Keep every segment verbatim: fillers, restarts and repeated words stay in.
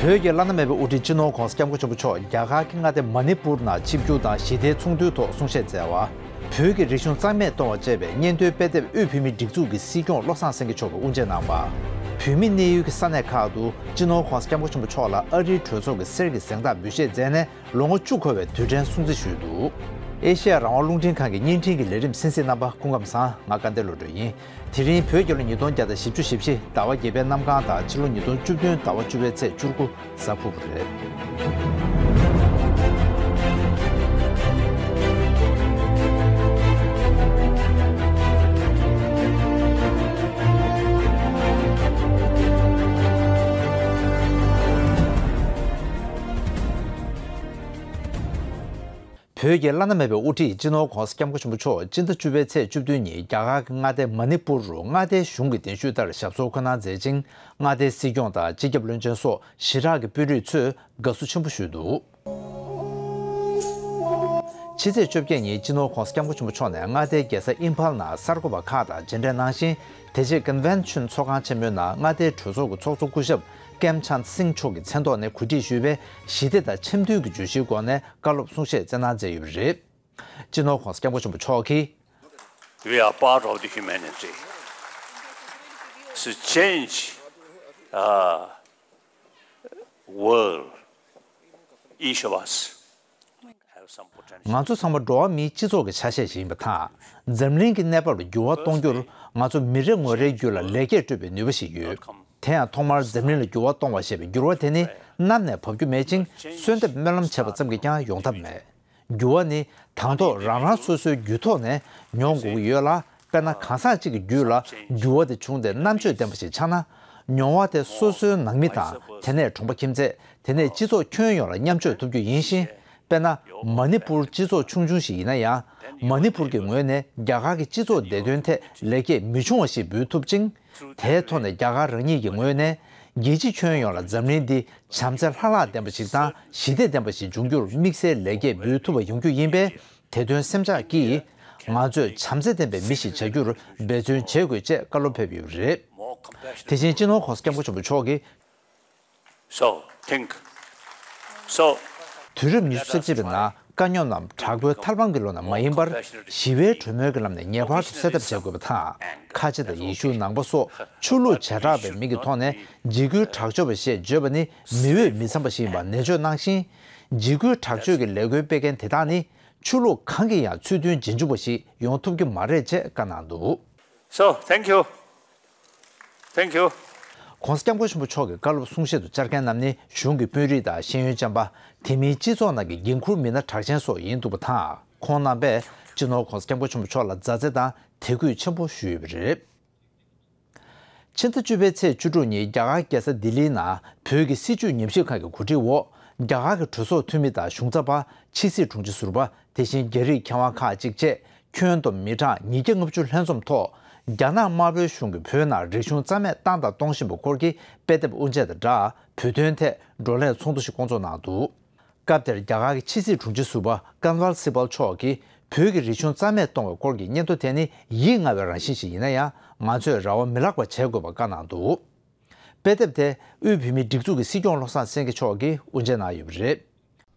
བོད་ཀྱི་བླ་ན་མེད་པའི་དབུ་ཁྲིད་སྤྱི་ནོར་༧གོང་ས་༧སྐྱབས་མགོན་ཆེན་པོ་མཆོག་རྒྱ་གར་གྱི་མངའ་སྡེ་མ་ཎི་པུར་ནང་ཆིབས་བསྒྱུར་དང་ཞི་བདེའི་ཚོགས་འདུའི་ཐོག་གསུང་བཤད་མཛད་པ། བོད་ཀྱི་རིག་གཞུང་རྩ་མེད་གཏོང་བ་བཅས་པའི་སྙན་ཐོའི་དཔེ་དེབ་དབུས་བོད་མིའི་སྒྲིག་འཛུགས་ཀྱི་སྲིད་སྐྱོང་བློ་བཟང་སེང་གེ་མཆོག་གིས་དབུ་འབྱེད་གནང་བ། བོད་མི་གནས་ཡུལ་གྱི་ས་གནས་ཁག་ཏུ་སྤྱི་ནོར་༧གོང་ས་༧སྐྱབས་མགོན་ཆེན་པོ་མཆོག་ལ་ཨ་རིའི་གྲོས་ཚོགས་ཀྱི་གསེར་གྱི་གཟེངས་རྟགས་འབུལ་བཞེས་མཛད་ནས་ལོ་ངོ་བཅུ་འཁོར་བའི་དུས་དྲན་སྲུང་བརྩི་ཞུས་འདུག་ཨེ་ཤེ་ཡ་རང་དབང་རླུང་འཕྲིན་ཁང་གི་བརྙན་འཕྲིན་གྱི་ལས་རིམ་གསན་གཟིགས་རྣམ་པ་སྐུ་ཁམས་བཟང་། ང་སྐལ་ལྡན་བློ་གྲོས་ཡིན། དེ་རིང་བོད་རྒྱལ་ལོ་ཉིས་སྟོང་བརྒྱ་དང་བཞི་བཅུ་ཞེ་བཞི་ཟླ་བ་བརྒྱད་པའི་གནམ་གང་དང་ཕྱི་ལོ་ཉིས་སྟོང་བཅུ་བདུན་ཟླ་བ་བཅུ་པའི་ཚེས་བཅུ་དགུ་གཟའ་ཕུར་བུ་རེད། བོད་ཀྱི་བླ་ན་མེད་པའི་དབུ་ཁྲིད་སྤྱི་ནོར་༧གོང་ས་༧སྐྱབས་མགོན་ཆེན་པོ་མཆོག་སྤྱི་ཟླ་བཅུ་པའི་ཚེས་བཅུ་བདུན་ཉིན་རྒྱ་གར་གྱི་མངའ་སྡེ་མ་ཎི་པུར་རུ་མངའ་སྡེའི་གཞུང་གི་གདན་ཞུས་ལྟར་ཞབས་སོར་འཁོད་གནང་མཛད་ཅིང་། མངའ་སྡེའི་སྲིད་སྐྱོང་དང་སྤྱི་ཁྱབ་བློན་ཆེན་སོགས་ཞི་དྲག་གི་དཔོན་རིགས་ཚོས་དགའ་བསུ་ཆེན་པོ་ཞུས་འདུག་ཕྱི་ཚེས་བཅོ་བརྒྱད་ཉིན་སྤྱི་ནོར་༧གོང་ས་༧སྐྱབས་མགོན་ཆེན་པོ་མཆོག་ནས་མངའ་སྡེའི་རྒྱལ་ས་ཨིམ་ཕཱལ་ནང་གསར་འགོད་པ་ཁག་དང་མཇལ་འཕྲད་གནང་ཞིང་། དེ་རྗེས་ཀོན་ཝེན་ཤན་ཚོགས་ཁང་ཆེན་མོའི་ནང་མངའ་སྡེའི་གྲོས་ཚོགས་ཀྱི་ཚོགས་གཙོ་སྐུ་ཞབས་ཀེམ་ཆན་སིང་མཆོག་གི་མཚན་ཐོག་ནས་གོ་སྒྲིག་ཞུས་པའི་ཞི་བདེ་དང་འཆམ་མཐུན་གྱི་བརྗོད་གཞིའི་སྒོ་ནས་བཀའ་སློབ་གསུང་བཤད་སྩལ་གནང་མཛད་ཡོད་པ་རེད། སྤྱི་ནོར་༧གོང་ས་༧སྐྱབས་མགོན་ཆེན་པོ་མཆོག་གིས། We are part of the humanity. To change, uh, world, each of us have some potential. ང་ཚོ་ཚང་མ་འགྲོ་བ་མིའི་སྤྱི་ཚོགས་ཀྱི་ཆ་ཤས་ཤིག་ཡིན་པ་དང་། འཛམ་གླིང་གི་གནས་བབ་ལ་འགྱུར་བ་གཏོང་རྒྱུར་ང་ཚོ་མི་རེ་ངོ་རེའི་རྒྱུད་ལ་ལེགས་སྐྱེས་སྤྲོད་པའི་ནུས་པ་ཞིག་ཡོད། དེ་ཡང་ཐོག་མར་འཛམ་གླིང་ལ་འགྱུར་བ་གཏོང་བ་ཞེས་པའི་འགྱུར་བ་དེ་ནི་ནམ་ནས་བབས་རྒྱུ་མེད་ཅིང་། གསོལ་འདེབས་སྨོན་ལམ་བྱས་པ་ཙམ་གྱིས་ཀྱང་ཡོང་ཐབས་མེད། འགྱུར་བ་ནི་དང་ཐོག་རང་རང་སོ་སོའི་རྒྱུད་ཐོག་ནས་མྱོང་དགོས་ཀྱི་ཡོད་ལ། དཔེར་ན། གང་ཟག་གཅིག་གི་རྒྱུད་ལ་འགྱུར་བ་དེ་བྱུང་སྟེ་རྣམ་དཔྱོད་ལྡན་པ་ཞིག་ཆགས་ན། མྱོང་བ་དེ་སོ་སོའི་ནང་མི་དང་། དེ་ནས་གྲོང་པ་ཁྱིམ་མཚེས། དེ་ནས་སྤྱི་ཚོགས་ཁྱོན་ཡོངས་ལ་མཉམ་སྤྱོད་ཐུབ་རྒྱུ་ཡིན་ཞིང་། དཔེར་ན། མ་ཎི་པུར་སྤྱི་ཚོགས་ཆུང་ཆུང་ཞིག་ཡིན་ན་ཡང་། མ་ཎི་པུར་གྱི་ངོས་ནས་རྒྱ་གར་གྱི་སྤྱི་ཚོགས་བདེ་དོན་ཐད་ལེགས་སྐྱེས་མི་ཆུང་བ་ཞིག་འབུལ་ཐུབ་ཅིང་། དེའི་ཐོག་ནས་རྒྱ་གར་རང་ཉིད་ཀྱི་ངོས་ནས། རྒྱལ་སྤྱི་ཁྱོན་ཡོངས་ལ་འཛམ་གླིང་འདི་བྱམས་བརྩེ་ལྷག་ལྷག་ལྡན་པ་ཞིག་དང་ཞི་བདེ་ལྡན་པ་ཞིག་འབྱུང་རྒྱུར་དམིགས་བསལ་ལེགས་སྐྱེས་འབུལ་ཐུབ་པ་ཡོང་རྒྱུ་ཡིན་པས། དེ་དོན་སེམས་ཆགས་ཀྱིས། ང་ཚོས་བྱམས་བརྩེ་ལྡན་པའི་མི་ཞིག་བྱ་རྒྱུར་འབད་བརྩོན་བྱེད་དགོས་ཅེས་བཀའ་སློབ་ཕེབས་ཡོད་པ་རེད། དེ་བཞིན་སྤྱི་ནོར་༧གོང་ས་༧སྐྱབས་མགོན་ཆེན་པོ་མཆོག་གིས། So, think. So, དུས་རབས་ཉི་ཤུ་རྩ་གཅིག་པའི་ནང་དཀའ་རྙོག་རྣམས་དྲག་པོའི་ཐར་པང་གི་ལོ་ནས་མ་ཡིན་པར། ཞི་བའི་གྲོས་མོལ་གྱི་ལམ་ནས་ངེས་པར་དུ་སེལ་ཐབས་བྱེད་དགོས་པ་དང་། ཁ་ཆེ་དང་ཡེ་ཤུ་ནང་པ་སོགས་ཆོས་ལུགས་བྱེ་བྲག་པའི་མིང་གི་ཐོག་ནས་འཇིགས་སྐུལ་དྲག་སྤྱོད་པ་ཞེས་བརྗོད་པ་ནི་མི་འོས་མི་འཚམ་པ་ཞིག་ཡིན་པ་ནན་བརྗོད་གནང་ཞིང་། འཇིགས་སྐུལ་དྲག་སྤྱོད་ཀྱི་ལས་འགུལ་སྤེལ་མཁན་དེ་དག་ནི། ཆོས་ལུགས་གང་གི་ཡང་ཚུལ་མཐུན་རྗེས་འཇུག་པ་ཞིག་ཡོང་ཐུབ་ཀྱི་མ་རེད་ཅེས་བཀའ་གནང་འདུག So, thank you. Thank you. ༸གོང་ས་༸སྐྱབས་མགོན་ཆེན་པོ་མཆོག་གི་བཀའ་སློབ་གསུང་བཤད་དུ་བཅར་མཁན་རྣམས་ནི་གཞུང་གི་དཔོན་རིགས་དང་ཤེས་ཡོན་ཅན་པ། དེ་མིན་སྤྱི་ཚོགས་ནང་གི་འགན་འཁུར་མི་སྣ་གྲགས་ཅན་སོགས་ཡིན་འདུག་པ་དང་། ཁོང་རྣམ་པས་སྤྱི་ནོར་༸གོང་ས་༸སྐྱབས་མགོན་ཆེན་པོ་མཆོག་ལ་མཛའ་བརྩེ་དང་དད་གུས་ཆེན་པོ་ཞུས་ཡོད་པ་རེད། ཕྱི་ཟླ་བཅུ་པའི་ཚེས་བཅུ་དྲུག་ཉིན་རྒྱ་གར་རྒྱལ་ས་ལྡི་ལིའི་ནང་བོད་ཀྱི་སྲིད་བྱུས་ཉམས་ཞིབ་ཁང་གི་གོ་སྒྲིག་འོག་རྒྱ་གར་གྱི་གྲོས་ཚོགས་འཐུས་མི་དང་གཞུང་ཚབ་པ། ཕྱི་སྲིད་དྲུང་ཆེ་ཟུར་པ། དེ་བཞིན་རྒྱ་རིགས་མཁས་དབང་ཁག་ཅིག་བཅས་ཁྱོན་བསྡོམས་མི་གྲངས་ཉིས་བརྒྱ་ལྔ་བཅུ་ལྷན་འཛོམས་ཐོག་རྒྱ་ནག་དམར་པོའི་གཞུང་གིས་བོད་ནང་རིག་གཞུང་རྩ་མེད་བཏང་དང་གཏོང་བཞིན་པ་སྐོར་གྱི་དཔེ་དེབ་དབུ་འབྱེད་དང་སྦྲགས་བོད་དོན་ཐད་བགྲོ་གླེང་ཚོགས་འདུ་ཞིག་བསྐོང་ཚོགས་གནང་འདུག་སྐབས་དེར་རྒྱ་གར་གྱི་ཕྱི་སྲིད་དྲུང་ཆེ་ཟུར་པ་ཀན་ཝལ་སི་པལ་མཆོག་གིས་བོད་ཀྱི་རིག་གཞུང་རྩ་མེད་གཏོང་བའི་སྐོར་གྱི་སྙན་ཐོ་དེ་ནི་ཡིད་ང་བའི་རང་བཞིན་ཞིག་ཡིན་ན་ཡང་ང་ཚོས་ར་བ་མི་བརླག་པ་བྱེད་དགོས་པ་བཀའ་གནང་འདུག་དཔེ་དེབ་དེ་དབུས་བོད་མིའི་སྒྲིག་འཛུགས་ཀྱི་སྲིད་སྐྱོང་བློ་བཟང་སེང་གེ་མཆོག་གིས་དབུ་འབྱེད་གནང་ཡོད་པ་རེད།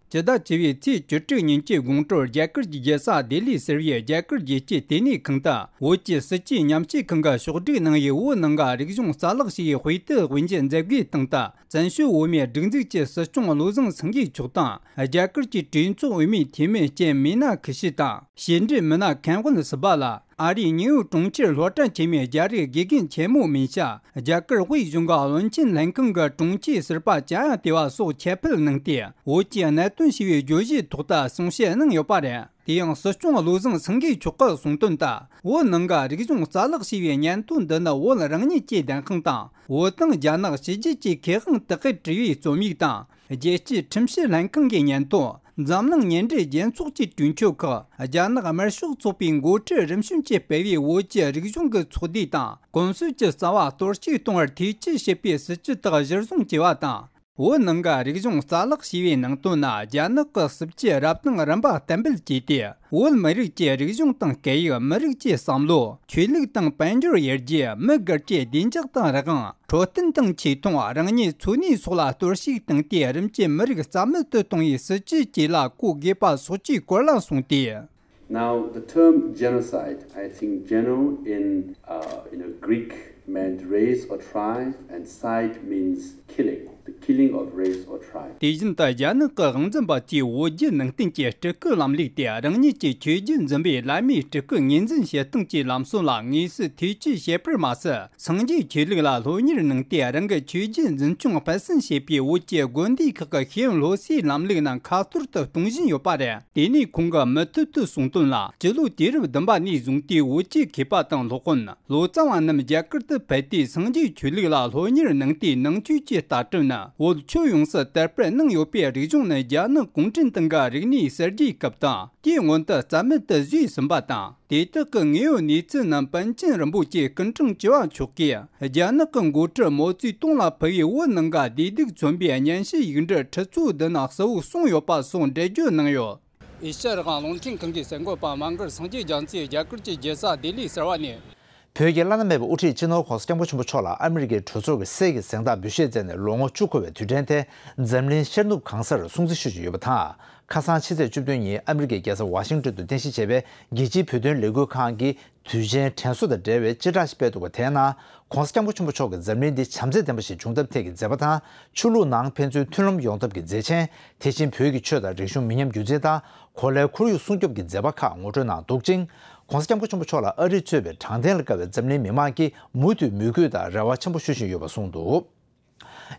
སྤྱི་ཟླ་བཅུ་པའི་ཚེས་བཅུ་དྲུག་ཉིན་གྱི་དགོང་དྲོར་རྒྱ་གར་གྱི་རྒྱལ་ས་ལྡི་ལི་ཟེར་བའི་རྒྱ་གར་རྒྱལ་སྤྱིའི་ལྟེ་གནས་ཁང་དུ་བོད་ཀྱི་སྲིད་བྱུས་ཉམས་ཞིབ་ཁང་གིས་ཕྱོགས་བསྒྲིགས་གནང་བའི་བོད་ནང་གི་རིག་གཞུང་རྩ་བརླག་ཞེས་པའི་དཔེ་དེབ་དབུ་འབྱེད་མཛད་སྒོའི་སྟེང་དུ། བཙན་བྱོལ་བོད་མིའི་སྒྲིག་འཛུགས་ཀྱི་སྲིད་སྐྱོང་བློ་བཟང་སེང་གེ་མཆོག་དང་། རྒྱ་གར་གྱི་གྲོས་ཚོགས་འོས་མིའི་འཐུས་མི་ལྕམ་མི་ན་ཁི་ཤི་དང་། ཕྱི་འབྲེལ་མི་སྣ་མཁན་དབང་སི་པ་ལ། ཨ་རིའི་ཉེ་འོས་གྲོང་ཁྱེར་སློབ་གྲྭ་ཆེན་མོའི་རྒྱ་རིགས་དགེ་རྒན་ཆེན་མོ་མིན་ཤ། རྒྱ་གར་དབུས་གཞུང་གི་བློན་ཆེན་ལྷན་ཁང་གི་དྲུང་ཆེ་ཟུར་པ་ཅཱ་ཡ་ཏི་བ་སོགས་ཁྱབ་སྤེལ་གནང་སྟེ། བོད་ཀྱི་གནད་དོན་ཞེས་པའི་བརྗོད་གཞིའི་ཐོག་ཏུ་གསུང་བཤད་གནང་ཡོད་པ་རེད། དེ་ཡང་སྲིད་སྐྱོང་བློ་བཟང་སེང་གེ་མཆོག་གིས་གསུངས་དོན་ལྟར། བོད་ནང་གི་རིག་གཞུང་རྩ་བརླག་ཞེས་པའི་སྙན་ཐོ་འདི་ནི་བོད་རང་ཉིད་ཀྱི་བདེན་དཔང་དང་། བོད་དང་རྒྱ་ནག་ཕྱི་རྒྱལ་གྱི་ཁེ་དབང་དག་གིས་བྲིས་པའི་རྩོམ་ཡིག་དང་། རྒྱལ་སྤྱིའི་ཁྲིམས་ཞིབ་ལྷན་ཁང་གི་སྙན་ཐོ། འཛམ་གླིང་མཉམ་འབྲེལ་རྒྱལ་ཚོགས་ཀྱི་གྲོས་ཆོད་ཁག། རྒྱ་ནག་དམར་ཤོག་ཚོགས་པའི་འགོ་ཁྲིད་རིམ་བྱོན་གྱིས་སྤེལ་བའི་བོད་ཀྱི་རིག་གཞུང་གི་ཚོགས་སྡེ་དང་གོམས་སྲོལ་གྱི་རྩ་བ་གཏོར་བཤིག་གཏོང་བར་ཐེ་ཇུས་བྱེད་པའི་སྲིད་བྱུས་དག་གཞིར་བཟུང་བྱས་པ་དང་། བོད་ནང་གི་རིག་གཞུང་རྩ་བརླག་བྱས་པའི་ནང་དོན་ན། རྒྱ་ནག་གི་སྲིད་ཇུས་རབ་དང་རིམ་པ་གཏན་འབེབས་བྱས་ཏེ། བོད་མི་རིགས་ཀྱི་རིག་གཞུང་དང་སྐད་ཡིག། མི་རིགས་ཀྱི་བསམ་བློ། ཆོས་ལུགས་དང་དཔལ་འབྱོར་ཡར་རྒྱས། མི་སྒེར་གྱི་བདེ་འཇགས་དང་རང་དབང་། འཕྲོད་བསྟེན་དང་ཆེ་མཐོང་། རང་ཉིད་འཚོ་གནས་སོགས་ལ་གཏོར་བཤིག་བཏང་སྟེ། རིམ་གྱིས་མི་རིགས་རྩ་མེད་དུ་གཏོང་བའི་སྲིད་ཇུས་བཅས་ལ་གུས་དགོས་པ་སོགས་ཀྱི་སྐོར་ལ་གསུངས་ཏེ། Now, the term genocide, I think geno in, uh, you know, Greek meant race or tribe, and cide means killing, the killing of race or tribe. དེ་བཞིན་དུ་རྒྱ་ནག་གི་དབང་འཛིན་པ་ཚོས་བོད་བརྒྱུད་ནང་བསྟན་གྱི་སྤྲུལ་སྐུ་ལམ་ལུགས་དེ་རང་ཉིད་ཀྱི་ཆོས་བརྒྱུད་འཛིན་པའི་བླ་མའི་སྤྲུལ་སྐུ་ངོས་འཛིན་བྱེད་སྟངས་ཀྱི་ལམ་སྲོལ་ལ་དངོས་སུ་ཐེ་བྱུས་བྱེད་པར་མ་ཟད། སངས་རྒྱས་ཆོས་ལུགས་ལ་སློབ་གཉེར་གནང་སྟེ། རང་གི་ཆོས་བརྒྱུད་འཛིན་སྐྱོང་སྤེལ་གསུམ་བྱེད་པའི་བོད་ཀྱི་དགོན་སྡེ་ཁག་གི་ཤེས་ཡོན་སློབ་གསོའི་ལམ་ལུགས་རྣམས་ཁ་ཐོར་དུ་གཏོང་བཞིན་ཡོད་པ་རེད། དེ་ནས་ཁོང་གིས་མུ་མཐུད་དུ་གསུངས་དོན་ལ། སྤྱི་ལོ་དུས་རབས་བདུན་པ་ནས་བཟུང་སྟེ་བོད་ཀྱི་མཁས་པ་དང་སློབ་དཔོན། ལོ་ཙཱ་བ་རྣམས་རྒྱ་གར་དུ་ཕེབས་ཏེ། སངས་རྒྱས་ཆོས་ལུགས་ལ་སློབ་གཉེར་གནང་སྟེ། ནང་ཆོས་ཀྱི་ལྟ་གྲུབ་ནི་བོད་ཁྱོན་ཡོངས་སུ་དར་སྤེལ་གནང་ཡོད་པའི་རིག་གཞུང་ནི། རྒྱ་ནག་གུང་ཁྲན་ཏང་གི་རིག་གནས་གསར་བརྗེའི་སྐབས་དང་། དེའི་སྔོན་དུ་རྩ་མེད་དུ་བཟོས་ཟིན་པ་དང་། དེ་དག་གི་དངོས་ཡོད་གནས་ཚུལ་རྣམས་པཎ་ཆེན་རིན་པོ་ཆེ་སྐུ་ཕྲེང་བཅུ་བ་མཆོག་གིས། རྒྱ་ནག་གི་འགོ་ཁྲིད་མའོ་ཙེ་ཏུང་ལ་ཕུལ་བའི་བོད་ནང་གི་བདེ་སྡུག་མཚོན་པའི་སྙན་ཞུ་ཡིག་འབྲུ་ཁྲི་ཚོ་བདུན་ན་གསལ་བོ་གསུངས་ཡོད་པ་སོགས་འགྲེལ་བརྗོད་གནང་ཡོད། ཨེ་ཤ་ཡ་རང་དབང་རླུང་འཕྲིན་ཁང་གི་གསར་འགོད་པ་མ་མགར་སངས་རྒྱས་རྒྱ་མཚོས་རྒྱ་གར་གྱི་རྒྱལ་ས་ལྡི་ལི་ཟེར་བ་ནས། བོད་ཀྱི་བླ་ན་མེད་པའི་དབུ་ཁྲིད་སྤྱི་ནོར་༸གོང་ས་༸སྐྱབས་མགོན་ཆེན་པོ་མཆོག་ལ་ཨ་མི་རི་ཀའི་གྲོས་ཚོགས་ཀྱི་སྲས་ཀྱི་གཟེངས་རྟགས་འབུལ་བཞེས་མཛད་ནས་ལོ་ངོ་བཅུ་འཁོར་བའི་དུས་དྲན་དེ་འཛམ་གླིང་ཤར་ནུབ་གང་སར་སྲུང་བརྩི་ཞུ་བཞིན་ཡོད་པ་དང་། ཁ་སང་ཕྱི་ཚེས་བཅུ་བདུན་ཉིན་ཨ་མི་རི་ཀའི་རྒྱལ་ས་ཝ་ཤིང་ཏོན་དུ་རྟེན་གཞི་བྱས་པའི་རྒྱལ་སྤྱིའི་བོད་དོན་ལས་འགུལ་ཁང་གིས་དུས་ཆེན་དྲན་གསོ་དང་འབྲེལ་བའི་སྤྱི་བསྒྲགས་ཤིག་སྤེལ་འདུག་པ། དེའི་ནང་༸གོང་ས་༸སྐྱབས་མགོན་ཆེན་པོ་མཆོག་གིས་འཛམ་གླིང་འདི་བྱམས་བརྩེ་ལྡན་པ་ཞིག་འབྱུང་ཐབས་ཐད་ཀྱི་མཛད་པ་དང་། ཆོས་ལུགས་ནང་ཕན་ཚུན་མཐུན་ལམ་ཡོང་ཐབས་ཀྱི་མཛད་ཆེན། དེ་བཞིན་བོད་ཀྱི་ཆོས་དང་རིག་གཞུང་མི་ཉམས་རྒྱུན་འཛིན་དང་། གོ་ལའི་ཁོར་ཡུག་སྲུང་སྐྱོབ་ཀྱི་མཛད་པ་ཁག་ངོ་སྤྲོད་གནང་འདུག་ཅིང་། ༸གོང་ས་༸སྐྱབས་མགོན་ཆེན་པོ་མཆོག་ལ་ཨ་རི་གཙོས་པའི་དྲང་བདེན་ལ་དགའ་བའི་འཛམ་གླིང་མི་མང་གིས་མུ་མཐུད་མོས་གུས་དང་རེ་བ་ཆེན་པོ་ཞུ་བཞིན་ཡོད་པ་གསུངས་འདུག།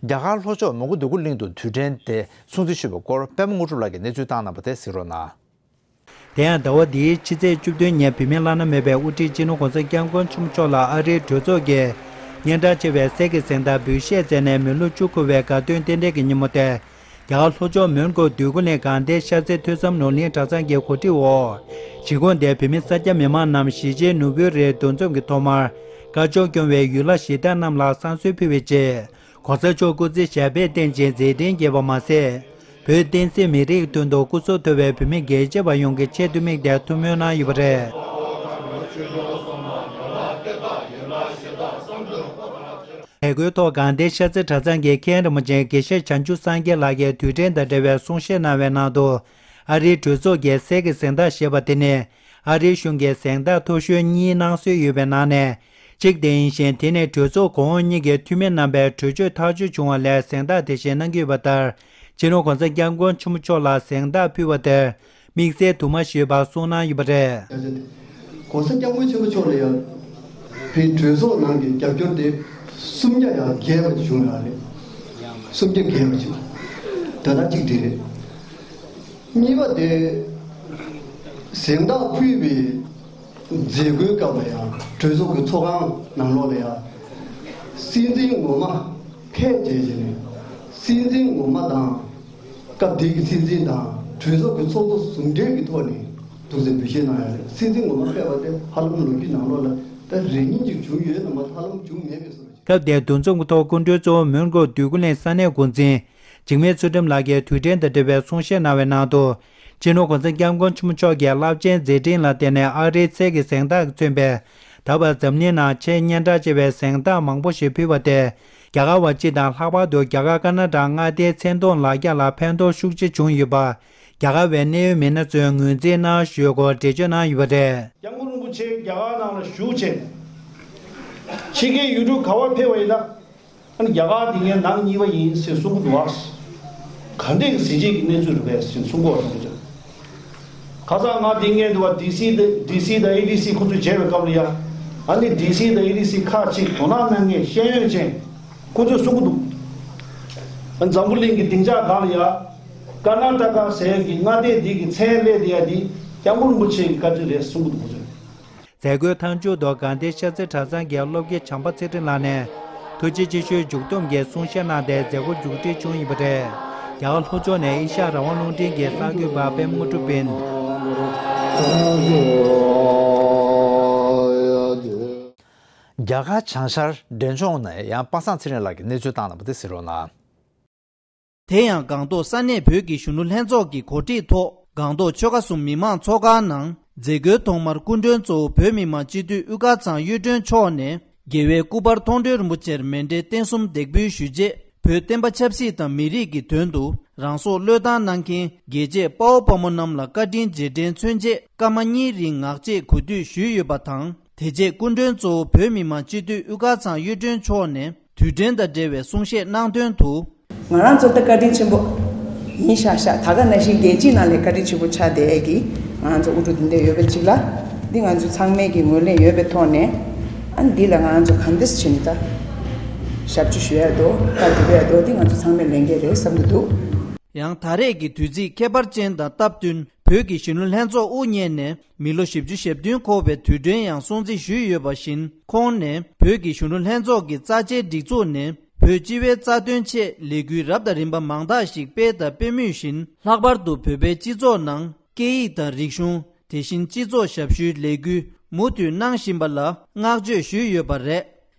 རྒྱ་གར་ལྷོ་ཕྱོགས་མོན་གྷོ་འདོད་རྒུ་གླིང་དུ་དུས་དྲན་དེ་སྲུང་བརྩི་ཞུས་པའི་སྐོར་པད་མ་དངོས་གྲུབ་ལགས་ཀྱིས་གནས་ཚུལ་བཏང་གནང་བ་དེ་གཟིགས་རོགས་གནང་། དེ་ཡང་ཟླ་བ་འདིའི་ཕྱི་ཚེས་བཅུ་བདུན་ཉིན་བོད་མིའི་བླ་ན་མེད་པའི་དབུ་ཁྲིད་སྤྱི་ནོར་༸གོང་ས་༸སྐྱབས་མགོན་ཆེན་པོ་མཆོག་ལ་ཨ་རིའི་གྲོས་ཚོགས་ཀྱིས་སྙན་གྲགས་ཆེ་བའི་སྲས་ཀྱི་གཟེངས་རྟགས་འབུལ་བཞེས་མཛད་ནས་མི་ལོ་བཅུ་འཁོར་བའི་དགའ་སྟོན་རྟེན་འབྲེལ་གྱི་ཉིན་མོ་སྟེ། རྒྱ་གར་ལྷོ་ཕྱོགས་མོན་གྷོ་འདོད་རྒུ་གླིང་དགའ་ལྡན་ཤར་རྩེ་ཐོས་བསམ་ནོར་གླིང་གྲྭ་ཚང་གི་གོ་སྒྲིག་འོག་གཞིས་ཁོངས་དེའི་བོད་མི་ས་སྐྱ་མི་མང་རྣམས་གཞིས་བྱེས་ནོར་བུའི་རིའི་འདུ་འཛོམས་ཀྱི་ཐོག་མར་སྐར་ཆུང་སྐྱོང་བའི་ཡུལ་ལྷ་གཞི་བདག་རྣམས་ལ་བསང་གསོལ་ཕུལ་བའི་རྗེས། ༸གོང་ས་མཆོག་སྐུ་ཚེ་ཞབས་པད་བརྟན་ཅིང་མཛད་འཕྲིན་རྒྱས་པ་མ་ཟད། བོད་བསྟན་སྲིད་མི་རིགས་དོན་དུ་སྐུ་གཟུགས་མཐོ་བའི་བོད་མི་རྒྱལ་གཅེས་པ་ཡོངས་ཀྱི་ཆེད་དུ་དམིགས་ཏེ་ཐུགས་སྨོན་གནང་ཡོད་པ་རེད། དེ་གོའི་ཐོག་དགའ་ལྡན་ཤར་རྩེ་གྲྭ་ཚང་གི་མཁན་རིན་པོ་ཆེ་དགེ་བཤེས་བྱང་ཆུབ་སངས་རྒྱས་ལགས་ཀྱིས་དུས་དྲན་དང་འབྲེལ་བའི་གསུང་བཤད་གནང་བའི་ནང་དུ། ཨ་རིའི་གྲོས་ཚོགས་ཀྱིས་སྲས་ཀྱི་གཟེངས་རྟགས་ཞེས་པ་དེ་ནི། ཨ་རིའི་གཞུང་གིས་གཟེངས་རྟགས་མཐོ་ཤོས་གཉིས་གནང་སྲོལ་ཡོད་པའི་ནང་ནས་གཅིག་དེ་ཡིན་ཞིང་། དེ་ནི་གྲོས་ཚོགས་གོང་འོག་གཉིས་ཀྱི་འཐུས་མི་རྣམ་པས་གྲོས་ཆོད་ཐག་གཅོད་བྱུང་བ་ལས་གཟེངས་རྟགས་དེ་བཞིན་གནང་གི་ཡོད་པ་ལྟར། སྤྱི་ནོར་༸གོང་ས་༸སྐྱབས་མགོན་ཆེན་པོ་མཆོག་ལ་གཟེངས་རྟགས་ཕུལ་བ་དེར་དམིགས་བསལ་དུ་མ་ཞུས་པར་གསུངས་གནང་ཡོད་པ་རེད། ༸གོང་ས་༸སྐྱབས་མགོན་ཆེན་པོ་མཆོག་ལ་ཡང་བོད་གྲོས་ཚོགས་ནང་གི་རྒྱབ་སྐྱོར་དེ་སུམ་བརྒྱ་ཡང་བརྒལ་བ་ཅིག་བྱུང་ཡོད་རེད། སུམ་བརྒྱ་བརྒལ་བ་ཅིག་ད་ལྟ་གཅིག་དེ་རེད། གཉིས་པ་དེ། གཟེངས་རྟགས་ཕུལ་བའི་མཛད་སྒོའི་སྐབས་ལ་ཡང་གྲོས་ཚོགས་ཀྱི་ཚོགས་ཁང་ནང་ལོགས་ལ་ཡང་། སྲིད་འཛིན་ངོ་མ་ཕེབས་བྱས་བྱས་ནས། སྲིད་འཛིན་ངོ་མ་དང་། སྐབས་དེའི་སྲིད་འཛིན་དང་གྲོས་ཚོགས་ཀྱི་ཚོགས་གཙོ་ཟུང་འབྲེལ་གྱི་ཐོག་ནས་ཐུགས་རྗེ་འབུལ་བཞེས་གནང་ཡ་རེད། སྲིད་འཛིན་ངོ་མ་ཕེབས་པ་དེ་ཧ་ལམ་ལོ་རྒྱུས་ནང་ལོགས་ལ་ད་རེ་སྙིང་ཅིག་བྱུང་ཡོད་ན་མ་ཧ་ལམ་བྱུང་མེད་པའི་བཟོ་འདྲ་ཅིག་སྐབས་དེའི་འདུ་འཛོམས་ཀྱི་ཐོག་སྐུ་མགྲོན་གཙོ་བོ་མོན་གྷོ་འདོད་རྒུ་གླིང་ས་གནས་འགོ་འཛིན། འཇིགས་མེད་ཚུལ་ཁྲིམས་ལགས་ཀྱིས་དུས་དྲན་དང་འབྲེལ་བའི་གསུང་བཤད་གནང་བའི་ནང་དུ། སྤྱི་ནོར་༸གོང་ས་༸སྐྱབས་མགོན་ཆེན་པོ་མཆོག་གི་རླབས་ཆེན་མཛད་འཕྲིན་ལ་བརྟེན་ནས་ཨ་རིའི་སྲས་ཀྱི་གཟེངས་རྟགས་ཀྱིས་མཚོན་པའི། ད་བར་འཛམ་གླིང་ནང་ཆེས་སྙན་གྲགས་ཆེ་བའི་གཟེངས་རྟགས་མང་པོ་ཞིག་ཕུལ་བ་དེ། རྒྱ་གར་བ་སྤྱི་དང་ལྷག་པར་དུ་རྒྱ་གར་ཀ་ན་ཌ་མངའ་སྡེའི་མཚན་མཐོང་ལག་རྒྱ་ལ་ཕན་ཐོགས་ཤུགས་ཆེ་བྱུང་ཡོད་པ། རྒྱ་གར་བའི་གནད་ཡོད་མི་སྣ་ཚོས་ངོས་འཛིན་གནང་ཞུས་སྐོར་འགྲེལ་བརྗོད་གནང་ཡོད་པ་རེད། སྐྱབས་མགོན་རིན་པོ་ཆེ་རྒྱ་གར་ནང་ལ་བཞུགས་བྱས། ཕྱི་རྒྱལ་ཡུལ་གྲུ་ག་བར་ཕེབས་པ་ཡིན་ན། ཨ་ནི་རྒྱ་གར་འདི་ངའི་ནང་གཉིས་པ་ཡིན་ཟེར་གསུང་གི་འདུག་བ། ག་འདྲས་ཀྱི་གཟི་བརྗིད་ཀྱི་གནས་ཚུལ་རེད་པས་ཟེར་གསུང་གི་འདུག་ཅིང་། ཁ་སང་ང་འདི་ངའི་འདུག་བ། ཌི་སི་དང་ཌི་སི་དང་ཨེ་ཌི་སི་ཁོ་ཚོས་མཇལ་བའི་སྐབས་ལ་ཡ། ཨ་ནི་ཌི་སི་དང་ཨེ་ཌི་སི་ཁག་ཅིག་དོ་སྣང་གནང་མཁན་ཤེས་ཡོན་ཅན་ཁོ་ཚོས་གསུང་གི་འདུག་ཨ་འཛམ་བུ་གླིང་གི་སྡིངས་ཆ་སྒང་ལ་ཡ། ཀར་ནཱ་ཊ་ཀ་ཟེར་ཡག་གི་མངའ་སྡེ་འདི་གི་མཚན་སླེབས་བསྡད་ཡ་འདི་སྐྱབས་མགོན་རིན་པོ་ཆེ་གི་བཀའ་དྲིན་རེད་གསུང་གི་འདུག་ཁོ་ཚོས། མཛད་སྒོའི་མཐའ་མཇུག་ཏུ་དགའ་ལྡན་ཤར་རྩེ་གྲྭ་ཚང་གི་སློབ་དགེ་བྱམས་པ་ཚེ་རིང་ལགས་ནས་ཐུགས་རྗེ་ཆེ་ཞུའི་མཇུག་སྡོམ་གྱི་གསུང་བཤད་གནང་སྟེ་མཛད་སྒོ་མཇུག་སྒྲིལ་བྱུང་ཡོད་པ་རེད། རྒྱ་གར་ལྷོ་ཕྱོགས་ནས་ཨེ་ཤ་ཡ་རང་དབང་རླུང་འཕྲིན་གྱི་གསར་འགོད་པ་པད་མ་དངོས་གྲུབ་ཡིན། རྒྱ་གར་བྱང་ཤར་འབྲས་ལྗོངས་ནས་ཡང་པ་སངས་ཚེ་རིང་ལགས་ཀྱིས་གནས་ཚུལ་བཏང་གནང་བ་དེ་གཟིགས་རོགས་གནང་། དེ་ཡང་སྒང་ཏོག་ས་གནས་བོད་ཀྱི་གཞོན་ནུ་ལྷན་ཚོགས་ཀྱི་གོ་སྒྲིག་ཐོག་སྒང་ཏོག་ཆོལ་ཁ་གསུམ་མི་མང་ཚོགས་ཁང་ནང་མཛད་སྒོའི་ཐོག་མར་སྐུ་མགྲོན་གཙོ་བོ་བོད་མི་མང་སྤྱི་འཐུས་དབུ་དཀར་ཚང་གཡུ་སྒྲོན་མཆོག་ནས། རྒྱལ་བའི་སྐུ་པར་མཐོང་གྲོལ་རིན་པོ་ཆེར་མཎྜལ་རྟེན་གསུམ་འདེགས་འབུལ་ཞུས་རྗེས། བོད་བསྟན་པ་ཆབ་སྲིད་དང་མི་རིགས་ཀྱི་དོན་དུ་རང་སྲོག་བློས་བཏང་གནང་མཁན་རྒྱལ་གཅེས་དཔའ་བོ་དཔའ་མོ་རྣམས་ལ་བཀའ་དྲིན་རྗེས་དྲན་མཚོན་ཆེད་སྐར་མ་གཉིས་རིང་ངག་བཅད་གུས་འདུད་ཞུས་ཡོད་པ་དང་། དེ་རྗེས་སྐུ་མགྲོན་གཙོ་བོ་བོད་མི་མང་སྤྱི་འཐུས་དབུ་དཀར་ཚང་གཡུ་སྒྲོན་མཆོག་ནས་དུས་དྲན་དང་འབྲེལ་བའི་གསུང་བཤད་གནང་དོན་དུ། ང་རང་ཚོ་ད་བཀའ་དྲིན་ཆེན་པོ་ཡིན་ཤག་ཤག་ད་ག་ནང་བཞིན་རྒྱལ་སྤྱིའི་ནང་ལས་བཀའ་དྲིན་ཆེན་པོ་ཆགས་བསྡད་ཀྱི་ང་རང་ཚོ་དབུ་ཁྲིད་འདི་འདྲ་ཡོད་པ་ཅིག་ལ། འདི་ང་ཚོ་ཚང་མས་ཀྱི་ངོས་ལེན་ཡོད་པའི་ཐོག་ནས། ཨ་ནི་འདི་ལ་ང་རང་ཚོ་གང་འདྲས་བྱས་ནས་ད་ཞབས་ཕྱི་ཞུ་ཡ་དོ་བཀའ་སྒྲུབ་ཡ་དོ་འདི་ང་ཚོ་ཚང་མས་ལས་འགན་རེད་བསམ་གྱི་འདུག་ཡང་ད་རེས་ཀྱི་དུས་ཚིགས་ཁྱད་པར་ཅན་དང་སྟབས་བསྟུན། བོད་ཀྱི་གཞོན་ནུ་ལྷན་ཚོགས་དབུ་བརྙེས་ནས་མི་ལོ་བཞི་བཅུ་ཞེ་བདུན་འཁོར་བའི་དུས་དྲན་ཡང་སྲུང་བརྩི་ཞུས་ཡོད་པ་བཞིན། ཁོང་ནས་བོད་ཀྱི་གཞོན་ནུ་ལྷན་ཚོགས་ཀྱི་རྩ་ཆེའི་སྒྲིག་འཛུགས་ནས་བོད་སྤྱི་བའི་རྩ་དོན་ཆེད་ལས་འགུལ་རབ་དང་རིམ་པ་མང་དག་ཞིག་སྤེལ་དང་སྤེལ་མུས་བཞིན། ལྷག་པར་དུ་བོད་པའི་སྤྱི་ཚོགས་ནང་སྐད་ཡིག་དང་རིག་གཞུང་། དེ་བཞིན་སྤྱི་ཚོགས་ཞབས་ཞུའི་ལས་འགུལ་མུ་མཐུད་གནང་བཞིན་པ་ལ་བསྔགས་བརྗོད་ཞུས་ཡོད་པ་རེད།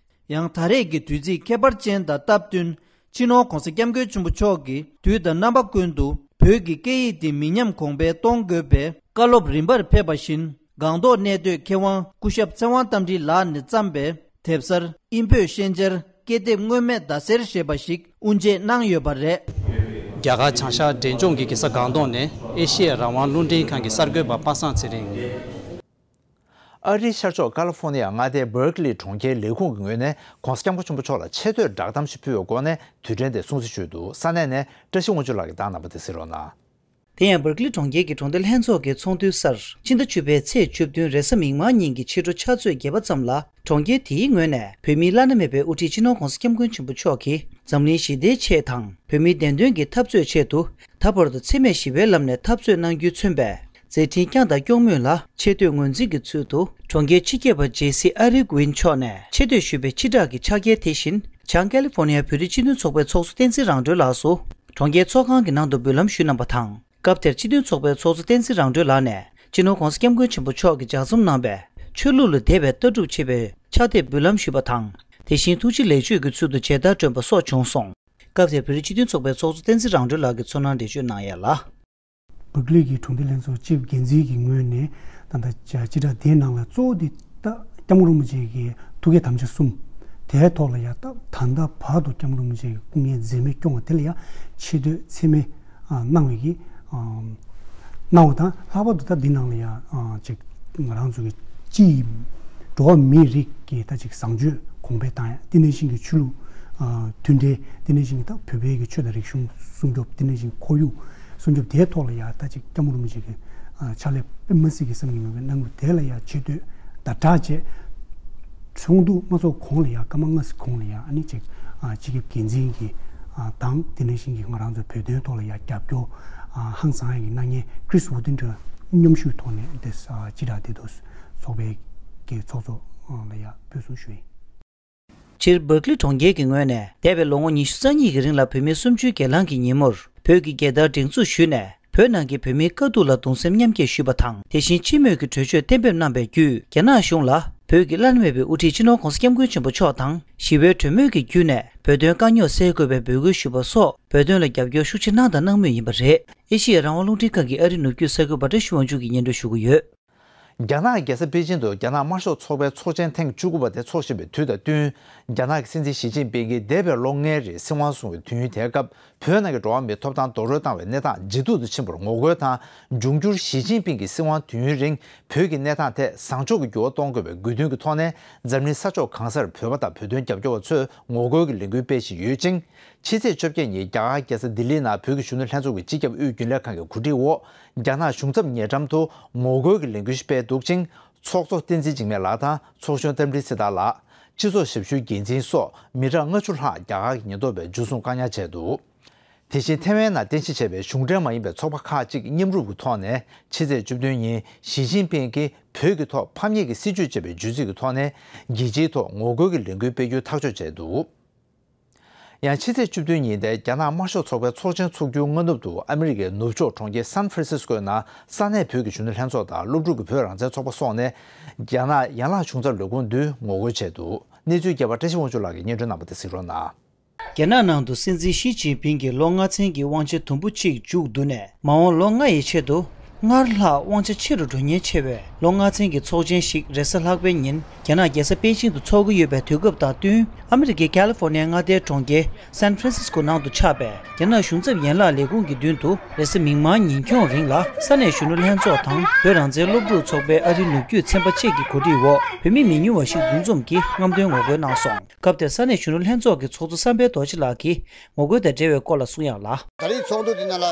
ཡང་ད་རེས་ཀྱི་དུས་ཚིགས་ཁྱད་པར་ཅན་དང་སྟབས་བསྟུན། སྤྱི་ནོར་༧གོང་ས་༧སྐྱབས་མགོན་ཆེན་པོ་མཆོག་གིས་དུས་དང་རྣམ་པ་ཀུན་ཏུ་བོད་ཀྱི་སྐད་ཡིག་འདི་མི་ཉམས་གོང་འཕེལ་གཏོང་དགོས་པའི་བཀའ་སློབ་རིམ་པར་ཕེབས་པ་བཞིན། སྒང་ཏོག་གནས་སྡོད་མཁས་དབང་སྐུ་ཞབས་ཚེ་དབང་རྟ་མགྲིན་ལགས་ནས་བརྩམས་པའི་དེབ་གསར་དབྱིན་བོད་ཤན་སྦྱར་སྐད་དེབ་སྔོན་མེད་ཟླ་ཟེར་ཞེས་པ་ཞིག་དབུ་འབྱེད་གནང་ཡོད་པ་རེད། རྒྱ་གར་བྱང་ཤར་འབྲས་ལྗོངས་ཀྱི་རྒྱལ་ས་སྒང་ཏོག་ནས་ཨེ་ཤེ་ཡ་རང་དབང་རླུང་འཕྲིན་ཁང་གི་གསར་འགོད་པ་པ་སངས་ཚེ་རིང་། ཨ་རིའི་ཤར་ཕྱོགས་ཀ་ལི་ཧྥོ་ནི་ཡ་མངའ་སྡེའི་སྦར་ཀི་ལི་གྲོང་ཁྱེར་ལས་ཁུངས་ཀྱི་ངོས་ནས་༧གོང་ས་༧སྐྱབས་མགོན་ཆེན་པོ་མཆོག་ལ་ཆེ་བསྟོད་བསྒྲགས་གཏམ་ཞིག་ཕུལ་བའི་སྒོ་ནས་དུས་དྲན་དེ་སྲུང་བརྩི་ཞུས་འདུག་ས་གནས་ནས་བཀྲ་ཤིས་དབང་ཕྱུག་ལགས་ཀྱིས་བརྡ་གནང་བ་དེ་གཟིགས་རོགས་གནང་། དེ་ཡང་སྦར་ཀི་ལི་གྲོང་ཁྱེར་གྱི་གྲོང་སྡེ་ལྷན་ཚོགས་ཀྱི་ཚོགས་འདུའི་སར་ཕྱི་ཟླ་བཅུ་པའི་ཚེས་བཅུ་བདུན་རེས་གཟའ་མིག་དམར་ཉིན་གྱི་ཕྱི་དྲོ་ཕྱག་ཚོད་བརྒྱད་པ་ཙམ་ལ། གྲོང་ཁྱེར་དེའི་ངོས་ནས་བོད་མིའི་བླ་ན་མེད་པའི་དབུ་ཁྲིད་སྤྱི་ནོར་༧གོང་ས་༧སྐྱབས་མགོན་ཆེན་པོ་མཆོག་གིས་འཛམ་གླིང་ཞི་བདེའི་ཆེད་དང་། བོད་མིའི་བདེན་དོན་གྱི་འཐབ་རྩོད་ཆེད་དུ། ད་བར་དུ་འཚེ་མེད་ཞི་བའི་ལམ་ནས་འཐབ་རྩོད་གནང་རྒྱུས་མཚོན་པའི་མཛད་འཕྲིན་བསྐྱངས་དང་སྐྱོང་མུས་ལ་ཆེ་བསྟོད་ངོས་འཛིན་གྱི་ཚུལ་དུ། གྲོང་ཁྱེར་སྤྱི་ཁྱབ་པ་ཇེ་སི་ཨ་རི་ཀུ་ཝིན་མཆོག་ནས་ཆེ་བསྟོད་ཞུས་པའི་སྤྱི་བསྒྲགས་ཀྱི་ཕྱག་འཁྱེར་དེ་བཞིན། བྱང་ཀ་ལི་ཧྥོ་ནི་ཡ་བོད་རིགས་སྤྱི་མཐུན་ཚོགས་པའི་ཚོགས་གཙོ་བསྟན་འཛིན་རང་གྲོལ་ལགས་སུ། གྲོང་ཁྱེར་ཚོགས་ཁང་གི་ནང་དུ་འབུལ་ལམ་ཞུས་གནང་བ་དང་། སྐབས་དེར་སྤྱི་མཐུན་ཚོགས་པའི་ཚོགས་གཙོ་བསྟན་འཛིན་རང་གྲོལ་ལགས་ནས། སྤྱི་ནོར་༧གོང་ས་༧སྐྱབས་མགོན་ཆེན་པོ་མཆོག་གིས་ལྗགས་རྩོམ་གནང་བའི་ཆོས་ལུགས་ལ་དད་པའི་ལྟ་གྲུབ་ཅེས་པའི་ཕྱག་དེབ་འབུལ་ལམ་ཞུས་པ་དང་། དེ་བཞིན་ཐུགས་རྗེ་ལེགས་བརྗོད་ཀྱི་ཚུལ་དུ་མཇལ་དར་སྒྲོན་པ་སོགས་བྱུང་སོང་། སྐབས་དེར་བོད་རིགས་སྤྱི་མཐུན་ཚོགས་པའི་ཚོགས་གཙོ་བསྟན་འཛིན་རང་གྲོལ་ལགས་ཀྱིས་ཚོར་སྣང་འགྲེལ་བརྗོད་གནང་ཡ་ལ། སྦར་ཀི་ལི་གི་གྲོང་སྡེ་ལྷན་ཚོགས་སྤྱི་ཁྱབ་འགན་འཛིན་གྱི་ངོས་ནས་ད་ལྟ་སྤྱི་བསྒྲགས་དེའི་ནང་ལ་གཙོ་བོ་དེ་ད་༧སྐྱབས་མགོན་རིན་པོ་ཆེ་གི་ཐུགས་བསྐྱེད་དམ་བཅའ་གསུམ་དེའི་ཐོག་ལ་ཡ་ད་ད་ལྟ་བར་དུ་༧སྐྱབས་མགོན་རིན་པོ་ཆེ་གི་སྐུ་ངལ་འཛེམས་མེད་སྐྱོང་བ་དེ་ལ་ཡ་ཆེ་བསྟོད་ཚད་མེད་གནང་བའི་གི་གནང་བ་དང་། ལྷག་པར་དུ་ད་འདི་ནང་ལ་ཡ་ཅིག་ང་རང་ཚོ་གི་སྤྱི་ཡི་འགྲོ་བ་མིའི་རིགས་ཀྱི་ད་ཅིག་བཟང་སྤྱོད་གོང་འཕེལ་བཏང་ཡ། དེ་ནང་བཞིན་གྱི་ཆོས་ལུགས་མཐུན་འབྲེལ། དེ་ནང་བཞིན་གྱི་ད་བོད་པའི་གི་ཆོས་དང་རིག་གཞུང་སྲུང་སྐྱོབ། དེ་ནང་བཞིན་ཁོར་ཡུག་སྲུང་སྐྱོབ་དེའི་ཐོག་ལ་ཡ་ད་ཅིག་༧སྐྱབས་མགོན་རིན་པོ་ཆེ་གི་ཕྱག་ལས་དཔེ་མ་སྲིད་ཀྱི་བསམ་གྱིས་མི་ཁྱབ་པའི་གནང་བ་དེ་ལ་ཡ་ཆེ་བསྟོད་ཟླ་གྲགས་བཅས། ཚོགས་འདུ་མ་ཚོགས་གོང་ལ་ཡ་སྐར་མ་ལྔ་ཙམ་གོང་ལ་ཡ་ཨ་ནི་ཅིག་སྤྱི་ཁྱབ་འགན་འཛིན་གྱི་དང་། དེ་ནང་བཞིན་གྱི་ང་རང་ཚོ་བོད་དོན་ཐོག་ལ་ཡ་རྒྱབ་སྐྱོར་ཧང་སང་ཡ་གི་གནང་མཁན་ཀྲིས་ཝུ་ཏིན་ཏྲ་མཉམ་ཞུགས་ཐོག་ནས་དེ་སྤྱི་བསྒྲགས་དེ་ཚོ་ཚོགས་པའི་གི་ཚོགས་གཙོ་ལ་ཡ་ཕུལ་སོང་ཞུ་ཡིན། སྤྱིར་སྦར་ཀི་ལི་གྲོང་ཁྱེར་གྱི་ངོས་ནས་འདས་པའི་ལོ་ངོ་ཉི་ཤུ་རྩ་གཉིས་ཀྱི་རིང་ལ་བོད་མི་གསུམ་བཅུའི་སྒེར་ལངས་ཀྱི་ཉིན་མོར་བོད་ཀྱི་རྒྱལ་དར་སྒྲེང་འཛུགས་ཞུས་ནས། བོད་ནང་གི་བོད་མིའི་དཀའ་སྡུག་ལ་གདུང་སེམས་མཉམ་སྐྱེད་ཞུས་པ་དང་། དེ་བཞིན་སྤྱི་མོས་ཀྱི་གྲོས་ཆོད་གཏན་འབེབས་གནང་བའི་བརྒྱུད། རྒྱ་ནག་གཞུང་ལ་བོད་ཀྱི་བླ་ན་མེད་པའི་དབུ་ཁྲིད་སྤྱི་ནོར་༧གོང་ས་༧སྐྱབས་མགོན་ཆེན་པོ་མཆོག་དང་ཞི་བའི་གྲོས་མོལ་གྱི་བརྒྱུད་ནས་བོད་དོན་དཀའ་རྙོག་སེལ་དགོས་པའི་འབོད་སྐུལ་ཞུས་པ་སོགས་བོད་དོན་ལ་རྒྱབ་སྐྱོར་ཤུགས་ཆེ་གནང་དང་གནང་མུས་ཡིན་པ་རེད། ཨེ་ཤི་ཡ་རང་དབང་རླུང་འཕྲིན་ཁང་གི་ཨ་རིའི་ནུབ་རྒྱུད་གསར་འགོད་པ་བཀྲ་ཤིས་དབང་ཕྱུག་གིས་སྙན་སྒྲོན་ཞུ་གི་ཡོད། རྒྱ་ནག་རྒྱལ་ས་པེ་ཅིན་དུ་རྒྱ་ནག་དམར་ཤོག་ཚོགས་པའི་ཚོགས་ཆེན་ཐེངས་བཅུ་དགུ་པ་དེ་འཚོགས་བཞིན་པའི་དུས་དང་བསྟུན། རྒྱ་ནག་གི་སྲིད་འཛིན་ཞི་ཅིན་ཕིང་གིས་འདས་པའི་ལོ་ལྔའི་རིང་སྲིད་དབང་བཟུང་བའི་དུས་ཡུན་དེའི་སྐབས། བོད་ནང་གི་འགྲོ་བ་མིའི་ཐོབ་ཐང་རྡོག་རོལ་བཏང་བའི་གནས་སྟངས་ཇེ་སྡུག་ཏུ་ཕྱིན་པར་ངོ་རྒོལ་དང་། འབྱུང་འགྱུར་ཞི་ཅིན་ཕིང་གི་སྲིད་དབང་དུས་ཡུན་རིང་བོད་ཀྱི་གནས་སྟངས་ཐད་བཟང་ཕྱོགས་ཀྱི་འགྱུར་བ་གཏོང་དགོས་པའི་དགོས་འདུན་གྱི་ཐོག་ནས། འཛམ་གླིང་ས་ཕྱོགས་གང་སར་བོད་པ་དང་བོད་དོན་རྒྱབ་སྐྱོར་བ་ཚོས་ངོ་རྒོལ་གྱི་ལས་འགུལ་སྤེལ་བཞིན་ཡོད་ཅིང་། ཕྱི་ཚེས་བཅོ་བརྒྱད་ཉིན་རྒྱ་གར་རྒྱལ་ས་ལྡི་ལིའི་ནང་བོད་ཀྱི་གཞོན་ནུ་ལྷན་ཚོགས་ཀྱི་སྤྱི་ཁྱབ་དབུས་རྒྱུན་ལས་ཁང་གི་གོ་སྒྲིག་འོག་རྒྱ་ནག་གཞུང་ཚབ་ཉེ་འགྲམ་དུ་ངོ་རྒོལ་གྱི་ལས་འགུལ་ཞིག་སྤེལ་འདུག་ཅིང་། ཚོགས་གཙོ་བསྟན་འཛིན་འཇིགས་མེད་ལགས་དང་ཚོགས་གཞོན་རྟ་མགྲིན་ཚེ་ཐར་ལགས། སྤྱི་ཚོགས་ཞབས་ཞུའི་འགན་འཛིན་སོགས་མི་གྲངས་ལྔ་བཅུ་ལྷག་རྒྱ་གར་གྱི་ཉེན་རྟོག་པས་འཇུ་བཟུང་བཀག་ཉར་བྱས་འདུག་དེ་བཞིན་ཐེ་ཝན་ནང་རྟེན་གཞི་བྱས་པའི་གཞུང་འབྲེལ་མ་ཡིན་པའི་ཚོགས་པ་ཁག་ཅིག་མཉམ་རུབ་ཀྱི་ཐོག་ནས་ཕྱི་ཚེས་བཅུ་བདུན་ཉིན་ཞི་ཅིན་ཕིང་གིས་བོད་ཀྱི་ཐོག་ཕམ་ཉེས་ཀྱི་སྲིད་བྱུས་ཅེས་པའི་བརྗོད་ཚིག་གི་ཐོག་ནས་རྒྱལ་སྤྱིའི་ཐོག་ངོ་རྒོལ་གྱི་ལས་འགུལ་སྤེལ་རྒྱུ་ཐག་གཅོད་བྱས་འདུག་ཡང་ཕྱི་ཚེས་བཅུ་བདུན་ཉིན་དེ་རྒྱ་ནག་དམར་ཤོག་ཚོགས་པའི་ཚོགས་ཆེན་འཚོགས་རྒྱུའི་སྔ་ནུབ་ཏུ་ཨ་མི་རི་ཀའི་ནུབ་ཕྱོགས་གྲོང་ཁྱེར་སན་ཧྥ་རན་སིས་ཀོའི་ནང་ས་གནས་བོད་ཀྱི་གཞོན་ནུ་ལྷན་ཚོགས་དང་སློབ་ཕྲུག་གི་བོད་རང་བཙན་ཚོགས་པ་སོགས་ནས་རྒྱ་ནག་ཡན་ལག་གཞུང་ཚབ་ལས་ཁུངས་མདུན་ངོ་རྒོལ་བྱས་འདུག་གནས་ཚུལ་རྒྱས་པ་བཀྲ་ཤིས་དབང་ཕྱུག་ལགས་ཀྱིས་སྙན་སྒྲོན་གནང་བ་དེ་གཟིགས་རོགས་གནང་། རྒྱ་ནག་ནང་དུ་སྲིད་འཛིན་ཞི་ཅིན་ཕིང་གི་ལོ་ལྔ་ཚན་གྱི་དབང་ཆ་དུམ་བུ་གཅིག་མཇུག་བསྡུ་ནས། མ་འོངས་ལོ་ལྔ་ཡི་ཆེད་དུ། སྔར་ལྷག་དབང་ཆ་ཆེ་རུ་འགྲོ་ཉེན་ཆེ་བས། ལོ་ལྔ་ཚན་གྱི་ཚོགས་ཆེན་ཞིག་རེས་གཟའ་ལྷག་པའི་ཉིན་རྒྱ་ནག་རྒྱལ་ས་པེ་ཅིང་དུ་འཚོགས་ཀྱི་ཡོད་པའི་དུས་སྐབས་དང་བསྟུན། ཨ་མི་རི་ཀའི་ཁ་ལི་ཧྥོ་ནི་ཡའི་མངའ་སྡེའི་གྲོང་ཁྱེར་སན་ཧྥ་རན་སིས་ཀོ་ནང་དུ་ཆགས་པའི་རྒྱ་ནག་གཞུང་ཚབ་ཡན་ལག་ལས་ཁུངས་ཀྱི་མདུན་དུ། རེས་གཟའ་མིག་དམར་ཉིན་འཁྱོངས་རིང་ལ། ས་གནས་གཞོན་ནུ་ལྷན་ཚོགས་དང་། བོད་རང་བཙན་སློབ་ཕྲུག་ཚོགས་པའི་ཨ་རིའི་ནུབ་རྒྱུད་ཚན་པ་བཅས་ཀྱི་གོ་སྒྲིག་འོག་བོད་མི་མི་ཉུང་བ་ཞིག་འདུ་འཛོམས་ཀྱིས་རྔམ་སྟོན་ངོ་རྒོལ་གནང་སོང་། སྐབས་དེར་ས་གནས་གཞོན་ནུ་ལྷན་ཚོགས་ཀྱི་ཚོགས་གཙོ་བསམ་འཕེལ་རྡོ་རྗེ་ལགས་ཀྱིས་ངོ་རྒོལ་དང་འབྲེལ་བའི་སྐོར་ལ་གསུངས་ཡག་ལ། ད་རེས་ཚོགས་འདུ་འདི་ནང་ལ་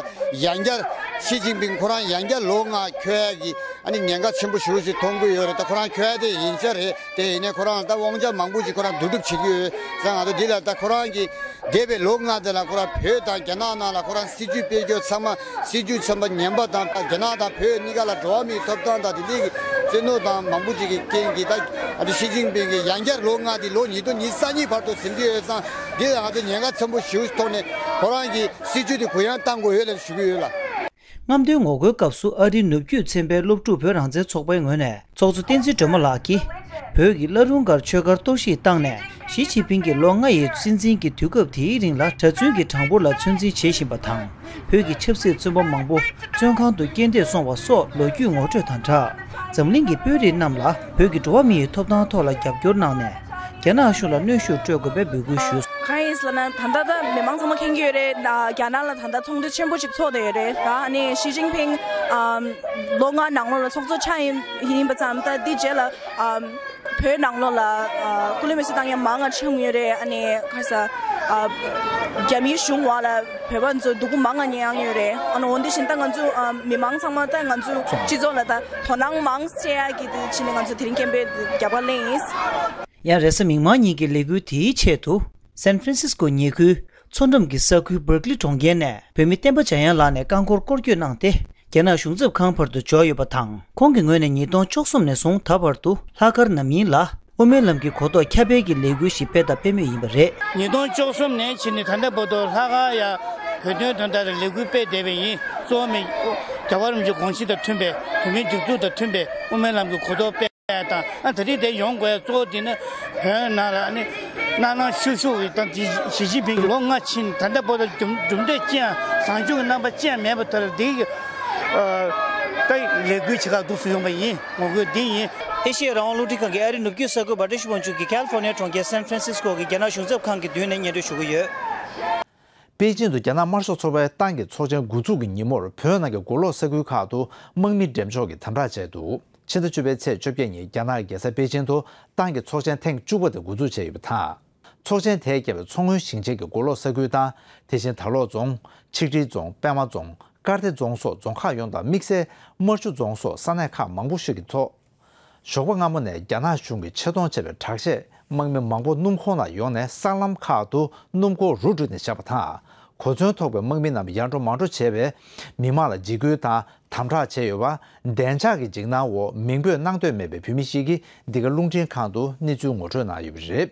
ཡང་བསྐྱར་ཞི་ཅིན་ཕིང་ཁོ་རང་ཡང་བསྐྱར་ལོ་ལྔ་འཁྱོལ་ཡག་གི་ཨ་ནི་ཉེན་ཁ་ཆེན་པོ་ཞེ་པོ་ཞིག་མཐོང་གི་ཡོད་རེད། ད་ཁོ་རང་འཁྱོལ་ཡག་དེ་ཡིན་ཤག་རེད། དེ་ཡིན་ནའི་ཁོ་རང་ལ་ད་དབང་ཆ་མང་པོ་ཞིག་ཁོ་རང་བསྡུ་སྒྲུབ་བྱེད་ཀྱི་ཡོད་ཙང་། ང་ཚོ་འདི་ལ་ད་ཁོ་རང་གི་འདས་པའི་ལོ་ལྔ་དེ་ལ་ཁོ་རང་བོད་དང་རྒྱ་ནག་ནང་ལ་ཁོ་རང་སྲིད་ཇུས་སྤེལ་རྒྱུ་ཚང་མ། སྲིད་ཇུས་ཚན་པ་ངན་པ་དང་། རྒྱ་ནག་དང་བོད་གཉིས་ཀ་ལ་འགྲོ་བ་མིའི་ཐོབ་ཐང་དང་དེ་འདྲའི་གི་བཙན་གནོན་དང་མང་པོ་ཅིག་གི་རྐྱེན་གྱིས། ད་ཨ་ནི་ཞི་ཅིན་ཕིང་གིས་ཡང་བསྐྱར་ལོ་ལྔ་དེ་ལོ་ཉིས་སྟོང་ཉི་ཤུ་རྩ་གཉིས་བར་དུ་ཟིན་གྱི་ཡོད་ཙང་། འདི་ལ་ང་ཚོ་ཉེན་ཁ་ཚ་པོ་ཞེ་པོ་ཐོག་ནས་ཁོ་རང་གི་སྲིད་ཇུས་དེ་གུ་ཡངས་གཏང་དགོས་ཡོད་ལབ་ཞུ་གི་ཡོད་ལ། རྔམ་སྟོན་ངོ་རྒོལ་སྐབས་སུ་ཨ་རིའི་ནུབ་རྒྱུད་ཚན་པའི་སློབ་ཕྲུག་བོད་རང་བཙན་ཚོགས་པའི་ངོས་ནས་ཚོགས་གཙོ་བསྟན་འཛིན་སྒྲོལ་མ་ལགས་ཀྱིས། བོད་ཀྱི་བླ་རུང་སྒར་ཆོས་སྒར་གཏོར་བཤིག་བཏང་ནས། ཞི་ཅིན་ཕིང་གིས་ལོ་ལྔ་ཡི་སྲིད་འཛིན་གྱི་དུས་སྐབས་དེའི་རིང་ལ་གྲྭ་བཙུན་གྱི་གྲངས་འབོར་ལ་ཚོད་འཛིན་བྱེད་བཞིན་པ་དང་། བོད་ཀྱི་ཆབ་སྲིད་བཙོན་པ་མང་པོ་བཙོན་ཁང་དུ་རྐྱེན་འདས་སོང་བ་སོགས་ལོ་རྒྱུས་ངོ་སྤྲོད་དང་སྦྲགས། འཛམ་གླིང་གི་དཔོན་རིགས་རྣམས་ལ་བོད་ཀྱི་འགྲོ་བ་མིའི་ཐོབ་ཐང་ཐོག་ལ་རྒྱབ་སྐྱོར་གནང་ནས། རྒྱ་ནག་གཞུང་ལ་གནོན་ཤུགས་སྤྲོད་དགོས་པའི་འབོད་སྐུལ་ཞུས། གང་ཡིན་ཟེར་ན། ད་ལྟ་ད་མི་མང་ཚང་མ་མཁྱེན་གྱི་ཡོད་རེད། ཨ། རྒྱ་ནག་ལ་ད་ལྟ་ཚོགས་འདུ་ཆེན་པོ་ཞིག་ཚོགས་བསྡད་ཡོད་རེད། ཨ་ནི་ཞི་ཅིན་ཕིང་། ཨམ། ལོ་ལྔ་ནང་ལོགས་ལ་ཚོགས་གཙོ་ཆགས་ཡིན་ཡིན་པ་ཙམ། ད་འདི་རྗེས་ལ། ཨམ། བོད་ནང་ལོགས་ལ། ཨ། སྐུ་ལུས་མེ་སྲེག་བཏང་མཁན་མང་ང་ཆགས་ཡོད་རེད། ཨ་ནི་ག་རེ་ཟེར། ཨ། རྒྱ་མིའི་གཞུང་འོག་ལ་བོད་པ་ཚོ་སྡུག་པོ་མང་ང་མྱངས་ཡོད་རེད། ཨ་ནི་འོན་ཏེ་བཞིན་ད་ང་ཚོ། ཨ། མི་མང་ཚང་མ་ད་ང་ཚོ་སྤྱི་ཚོགས་ལ་ད་དོ་སྣང་མང་སྤྲད་ཡག་གི་དེ་བྱས་ནས་ང་ཚོ་དེ་རིང་སྐད་འབོད་རྒྱབ་ཁ་ལེན་ཡིན། ཡང་རེས་གཟའ་མིག་དམར་ཉིན་གྱི་ལས་འགུལ་དེའི་ཆེད་དུ། སན་ཧྥ་རན་སིས་ཀོ་ཉེ་ཁུལ་མཚོ་འགྲམ་གྱི་ས་ཁུལ་བར་ཀ་ལི་གྲོང་ཁྱེར་ནས་བོད་མི་བསྟན་པ་འཇམ་དབྱངས་ལགས་ནས་རྐང་འཁོར་སྐོར་སྐྱོད་གནང་སྟེ། རྒྱ་ནག་གཞུང་ཚབ་ཁང་བར་དུ་འབྱོར་ཡོད་པ་དང་། ཁོང་གི་ངོས་ནས་ཉིས་སྟོང་བཅུ་གསུམ་ནས་བཟུང་ད་བར་དུ་ལྷག་དཀར་ནམ་ཡིན་ལ། དབུ་མའི་ལམ་གྱི་གོ་རྟོགས་ཁྱབ་སྤེལ་གྱི་ལས་འགུལ་ཞིག་སྤེལ་དང་སྤེལ་མུས་ཡིན་པ་རེད། ཉིས་སྟོང་བཅུ་གསུམ་ནས་ཕྱིན་ནས་ད་ལྟ་བར་དུ་ལྷག་དཀར་ཡ་བོད་དོན་དོན་དག་ལ་ལས་འགུལ་སྤེལ་བསྡད་པ་ཡིན། གཙོ་བོ་མི་རྒྱལ་བ་རིན་པོ་ཆེའི་དགོངས་གཞི་དང་མཐུན་པའི། བོད་མིའི་སྒྲིག་འཛུགས་དང་མཐུན་པའི་དབུ་མའི་ལམ་གྱི་གོ་རྟོགས་སྤེལ་དང་། ཨ། ད་རེས་དེ་ཡོང་དགོས་གཙོ་བོ་དེ་ནི་བོད་ནང་ལ་ནི་སྣ་ནང་ཤུགས་ཤུགས་ཀྱིས་དང་དེ་ཞི་ཅིན་ཕིང་གིས་ལོ་ལྔ་ཕྱིན། ད་ལྟ་བར་དུ་གྲུབ་འབྲས་ཅི་ཡང་། བཟང་སྤྱོད་ཀྱི་རྣམ་པ་ཅི་ཡང་མེད་པ་དེར་འདི་གི། ཨ། ད་ལས་འགུལ་བྱེད་གར་འདུག་སེ་ཡོང་པ་ཡིན། ངོ་རྒོལ་འདི་ཡིན། ཨེ་ཤེ་ཡ་རང་དབང་རླུང་འཕྲིན་ཁང་གིས་ཨ་རིའི་ནུབ་རྒྱུད་ས་ཁུལ་བྷ་ཏི་ཤི་བོན་ཆུ་གི་ཁ་ལི་ཧྥོ་ནི་ཡ་གྲོང་ཁྱེར་སན་ཧྥ་རན་སིས་ཀོ་གི་རྒྱ་ནག་གཞུང་ཚབ་ཁང་གི་མདུན་ནས་སྙན་སྒྲོན་ཞུ་གི་ཡོད། པེ་ཅིང་དུ་རྒྱ་ནག་དམར་ཤོག་ཚོགས་པའི་ཏང་གི་ཚོགས་ཆེན་འགོ་འཛུགས་ཀྱི་ཉིན་མོར། བོད་ནང་གི་མགོ་ལོག་ས་ཁུལ་ཁག་ཏུ་དམག་མི་འགྲེམས་འཇོག་གི་དམ་དྲག་བྱས་འདུག་ཕྱི་ཟླ་བཅུ་པའི་ཚེས་བཅོ་བརྒྱད་ཉིན་རྒྱ་ནག་རྒྱལ་ས་པེ་ཅིང་དུ་ཏང་གི་ཚོགས་ཆེན་ཐེངས་བཅུ་པ་དེ་འགོ་འཛུགས་བྱས་ཡོད་པ་དང་། ཚོགས་ཆེན་དེས་བསྐྱངས་པའི་མཚོ་སྔོན་ཞིང་ཆེན་གྱི་མགོ་ལོག་ས་ཁུལ་དང་། དེ་བཞིན་དར་ལོག་རྫོང་། ཆིག་སྒྲིལ་རྫོང་། པད་མ་རྫོང་། དཀར་མཛེས་རྫོང་སོགས་རྫོང་ཁག་ཡོངས་དང་། དམིགས་བསལ་རྨ་ཆུ་རྫོང་སོགས་ས་གནས་ཁག་མང་པོ་ཞིག་གི་ཐོག་ཞོགས་པ་སྔ་མོ་ནས་རྒྱ་ནག་གཞུང་གིས་ཆེ་མཐོང་བྱས་པའི་དྲག་ཆས་དམག་མི་མང་པོ་སྣུམ་འཁོར་ནང་ཡོང་ནས་སྲང་ལམ་ཁག་ཏུ་སྣུམ་འཁོར་རུབ་བསྒྲིགས་ནས་བཞག་པ་དང་། གོ་མཚོན་ཐོགས་པའི་དམག་མི་རྣམས་ཡར་འགྲོ་མར་འགྲོ་བྱས་པས། མི་མང་ལ་འཇིགས་སྐུལ་དང་དམ་དྲག་བྱས་ཡོད་པ། བདེ་འཇགས་ཀྱི་འཇིགས་སྣང་འོག་མིང་འབོད་གནང་འདོད་མེད་པའི་བོད་མི་ཞིག་གིས་འདི་ག་རླུང་འཕྲིན་ཁང་དུ་གནས་ཚུལ་ངོ་སྤྲོད་གནང་ཡོད་པ་རེད།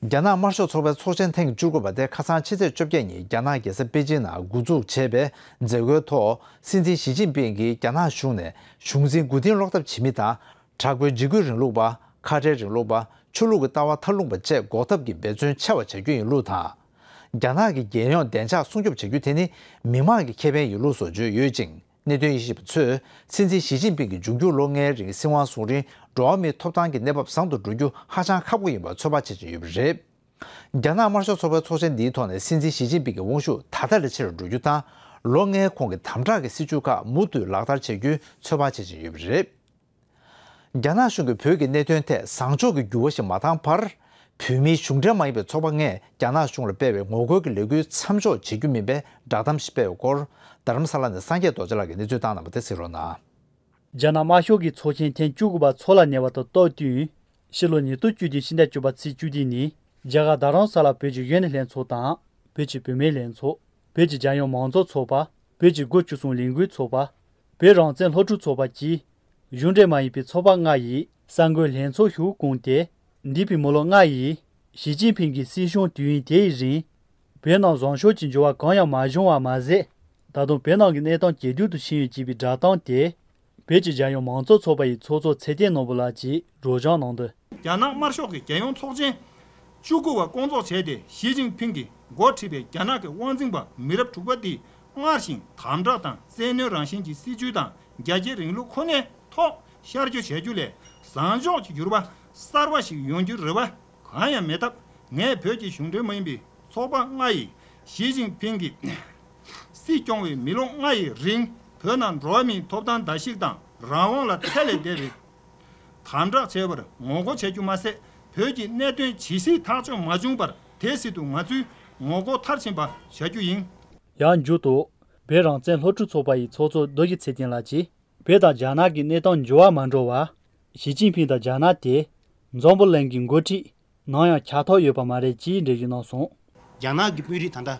རྒྱ་ནག་དམར་ཤོག་ཚོགས་པའི་ཚོགས་ཆེན་ཐེངས་བཅུ་དགུ་པ་དེ་ཁ་སང་ཕྱི་ཚེས་བཅོ་བརྒྱད་ཉིན་རྒྱ་ནག་རྒྱལ་ས་པེ་ཅིང་ནང་འགོ་འཛུགས་བྱས་པའི་མཛད་སྒོའི་ཐོག་སྲིད་འཛིན་ཞི་ཅིན་ཕིང་གིས་རྒྱ་ནག་གཞུང་ནས་གཞུང་འཛིན་མགོ་རྟིང་སློག་ཐབས་བྱེད་མི་དང་། དྲག་པོའི་འཇིགས་སྐུལ་རིང་ལུགས་པ། ཁ་བྲལ་རིང་ལུགས་པ། ཆོས་ལུགས་ཀྱི་ལྟ་བ་མཐའ་ལྷུང་པ་བཅས་འགོག་ཐབས་ཀྱི་འབད་བརྩོན་ཆེ་བ་བྱ་རྒྱུ་ཡིན་ལུགས་དང་། རྒྱ་ནག་གི་རྒྱལ་ཡོངས་བདེ་འཇགས་སྲུང་སྐྱོབ་བྱ་རྒྱུ་དེ་ནི་མི་མང་གི་ཁེ་ཕན་ཡིན་ལུགས་སོགས་བརྗོད་ཡོད་ཅིང་། གནད་དོན་དབྱེ་ཞིབ་པ་ཚོས་སྲིད་འཛིན་ཞི་ཅིན་ཕིང་གིས་འབྱུང་འགྱུར་ལོ་ལྔའི་རིང་སྲིད་དབང་བཟུང་རིང་འགྲོ་བ་མིའི་ཐོབ་ཐང་གི་གནས་བབ་བཟང་དུ་འགྲོ་རྒྱུ་ཧ་ཅང་ཁག་པོ་ཡིན་པར་ཚོད་དཔག་བྱེད་བཞིན་ཡོད་པ་རེད། རྒྱ་ནག་དམར་ཤོག་ཚོགས་པའི་ཚོགས་ཆེན་འདིའི་ཐོག་ནས་སྲིད་འཛིན་ཞི་ཅིན་ཕིང་གི་དབང་ཤུགས་ད་ལྟ་ལས་ཆེ་རུ་འགྲོ་རྒྱུ་དང་། ལོ་ལྔའི་གོང་གི་དམ་དྲག་གི་སྲིད་བྱུས་ཁག་མུ་མཐུད་ལག་བསྟར་བྱེད་རྒྱུའི་ཚོད་དཔག་བྱེད་བཞིན་ཡོད་པ་རེད། རྒྱ་ནག་གཞུང་གིས་བོད་ཀྱི་གནད་དོན་ཐད་བཟང་ཕྱོགས་ཀྱི་འགྱུར་བ་ཞིག་མ་བཏང་བར། བོད་མིའི་གཞུང་འབྲེལ་མ་ཡིན་པའི་ཚོགས་པ་ལྔས་རྒྱ་ནག་གཞུང་ལ་སྤེལ་བའི་ངོ་རྒོལ་གྱི་ལས་འགུལ་མཚམས་འཇོག་བྱེད་རྒྱུ་མིན་པའི་བསྒྲགས་གཏམ་ཞིག་སྤེལ་བའི་སྐོར། རྡ་རམ་ས་ལ་ནས་སངས་རྒྱས་རྡོ་རྗེ་ལགས་ཀྱིས་གནས་ཚུལ་བཏང་གནང་བ་དེ་གཟིགས་རོགས་གནང་། རྒྱ་ནག་དམར་ཤོག་གི་ཚོགས་ཆེན་ཐེངས་བཅུ་དགུ་པ་འཚོགས་ལ་ཉེ་བ་དང་སྟབས་བསྟུན། ཕྱི་ལོ་ཉིས་སྟོང་བཅུ་བདུན་ཕྱི་ཟླ་བཅུ་པ་ཚེས་བཅུ་བདུན་ཉིན་རྒྱ་གར་རྡ་རམ་ས་ལ་བོད་ཀྱི་གཞོན་ནུ་ལྷན་ཚོགས་དང་། བོད་ཀྱི་བུད་མེད་ལྷན་ཚོགས། བོད་ཀྱི་རྒྱལ་ཡོངས་མང་གཙོ་ཚོགས་པ། བོད་ཀྱི་སྒོ་བཅུ་གསུམ་ལས་འགུལ་ཚོགས་པ། བོད་རང་བཙན་སློབ་ཕྲུག་ཚོགས་པ་བཅས་གཞུང་འབྲེལ་མ་ཡིན་པའི་ཚོགས་པ་ལྔ་ཡིས་གསར་འགོད་ལྷན་ཚོགས་ཤིག་བསྐོངས་ཏེ། འདས་པའི་མི་ལོ་ལྔ་ཡི་ཞི་ཅིན་ཕིང་གི་སྲིད་གཞུང་དུས་ཡུན་དེའི་རིང་བོད་ནང་བཟང་ཕྱོགས་ཀྱི་འགྱུར་བ་གང་ཡང་མ་བྱུང་བ་མ་ཟད། ད་དུང་བོད་ནང་གི་གནས་སྟངས་ཇེ་སྡུག་ཏུ་ཕྱིན་ཡོད་ཅེས་པའི་བསྒྲགས་གཏམ་དེ། བོད་ཀྱི་རྒྱལ་ཡོངས་མང་གཙོ་ཚོགས་པ་ཡི་ཚོགས་གཙོ་ཚེ་བརྟན་ནོར་བུ་ལགས་ཀྱིས་སྒྲོག་སྦྱང་གནང་དོན། རྒྱ་ནག་དམར་ཤོག་གི་རྒྱལ་ཡོངས་ཚོགས་ཆེན་ བཅུ་དགུ་པ་བསྐོང་ཚོགས་བྱས་ཏེ་ཞི་ཅིན་ཕིང་གིས་འགོ་ཁྲིད་པའི་རྒྱ་ནག་གི་དབང་འཛིན་པ་མི་རབས་དྲུག་པ་འདིས་སྔར་བཞིན་དམ་དྲག་དང་བཙན་གནོན་རང་བཞིན་གྱི་སྲིད་བྱུས་དང་རྒྱ་སྐྱེད་རིང་ལུགས་ཁོ་ནའི་ཐོག་ཤར་བསྐྱོད་བྱ་རྒྱུ་ལས་བཟང་ཕྱོགས་ཀྱི་འགྱུར་བ་གསར་པ་ཞིག་ཡོང་རྒྱུའི་རེ་བ་གང་ཡང་མེད་སྟབས། ངས་བོད་ཀྱི་གཞུང་འབྲེལ་མ་ཡིན་པའི་ཚོགས་པ་ལྔ་ཡིས་ཞི་ཅིན་ཕིང་གིས་སྲིད་སྐྱོང་བའི་མི་ལོ་ལྔ་ཡི་རིང་བོད་ནང་འགྲོ་བ་མིའི་ཐོབ་ཐང་བརྡལ་བཤིག་དང་རང་དབང་ལ་ཚད་ལས་འདས་པའི་དམ་དྲག་བྱས་པར་ངོ་རྒོལ་བྱ་རྒྱུ་མ་ཟད། བོད་ཀྱི་གནད་དོན་ཇི་སྲིད་ཐག་གཅོད་མ་བྱུང་བར་དེ་སྲིད་དུ་ང་ཚོས་ངོ་རྒོལ་མཐར་ཕྱིན་པ་བྱ་རྒྱུ་ཡིན། ཡང་མཇུག་ཏུ་བོད་རང་བཙན་སློབ་ཕྲུག་ཚོགས་པ་ཡི་ཚོགས་གཙོ་རྡོ་རྗེ་ཚེ་བརྟན་ལགས་ཀྱིས། བོད་དང་རྒྱ་ནག་གི་གནས་སྟངས་འགྱུར་བ་མ་འགྲོ་བར། ཞི་ཅིན་ཕིང་དང་རྒྱ་ནག་དེ་འཛམ་བུ་གླིང་གི་འགོ་ཁྲིད་ནམ་ཡང་ཆགས་ཐབས་ཡོད་པ་མ་རེད་ཅེས་འགྲེལ་བརྗོད་གནང་སོང་། རྒྱ་ནག་གི་དཔོན་རིགས་ད་ལྟ་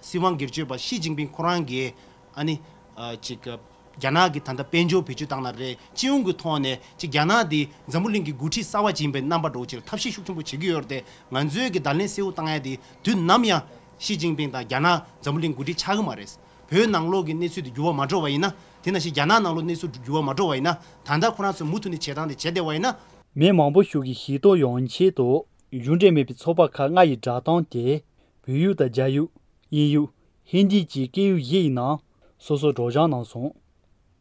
སྲིད་དབང་སྒེར་གཅོད་པ་ཞི་ཅིན་ཕིང་ཁོ་རང་གིས་ཨ་ནི་ཨ་ཅིག་རྒྱ་ནག་གི་ད་ལྟ་དཔལ་འབྱོར་བེད་སྤྱོད་བཏང་ན་རེད། སྤྱི་ཡོངས་ཀྱི་ཐོག་ནས་ཅིག་རྒྱ་ནག་འདི་འཛམ་བུ་གླིང་གི་འགོ་ཁྲིད་གསར་བ་ཅིག་ཡིན་པའི་རྣམ་པ་འདྲ་བོ་ཅིག་ལ་ཐབས་ཤེས་ཤུགས་ཆེན་པོ་བྱེད་ཀྱི་ཡོད་རེད་དེ། ང་ཚོས་ཀྱི་བརྡ་ལན་གསལ་པོ་བཏང་ཡ་དེ་དུས་ནམ་ཡང་ཞི་ཅིན་ཕིང་དང་རྒྱ་ནག་འཛམ་བུ་གླིང་འགོ་ཁྲིད་ཆགས་ཀྱི་མ་རེད། བོད་ནང་ལོགས་ཀྱི་གནས་ཚུལ་དེ་འགྱུར་བ་མ་འགྲོ་བ་ཡིན་ན། དེ་ནང་བཞིན་རྒྱ་ནག་ནང་ལོགས་གནས་ཚུལ་འགྱུར་བ་མ་འགྲོ་བ་ཡིན་ན། ད་ལྟ་ཁོ་རང་ཚོས་མུ་མཐུད་ནས་བྱེད་སྟངས་དེ་བྱས་བསྡད་པ་ཡིན་ན། མི་མང་པོ་ཞིག་གིས་ཤེས་རྟོགས་ཡོང་ཆེད་དུ་གཞུང་འབྲེལ་མེད་པའི་ཚོགས་པ་ཁག་ལྔ་ཡི་བསྒྲགས་གཏམ་དེ་བོད་ཡིག་དང་རྒྱ་ཡིག་དབྱིན་ཡིག་ཧིན་དི་བཅས་སྐད་ཡིག་བཞི་ཡི་ནང་སོ་སོར་སྒྲོག་སྦྱང་གནང་སོང་།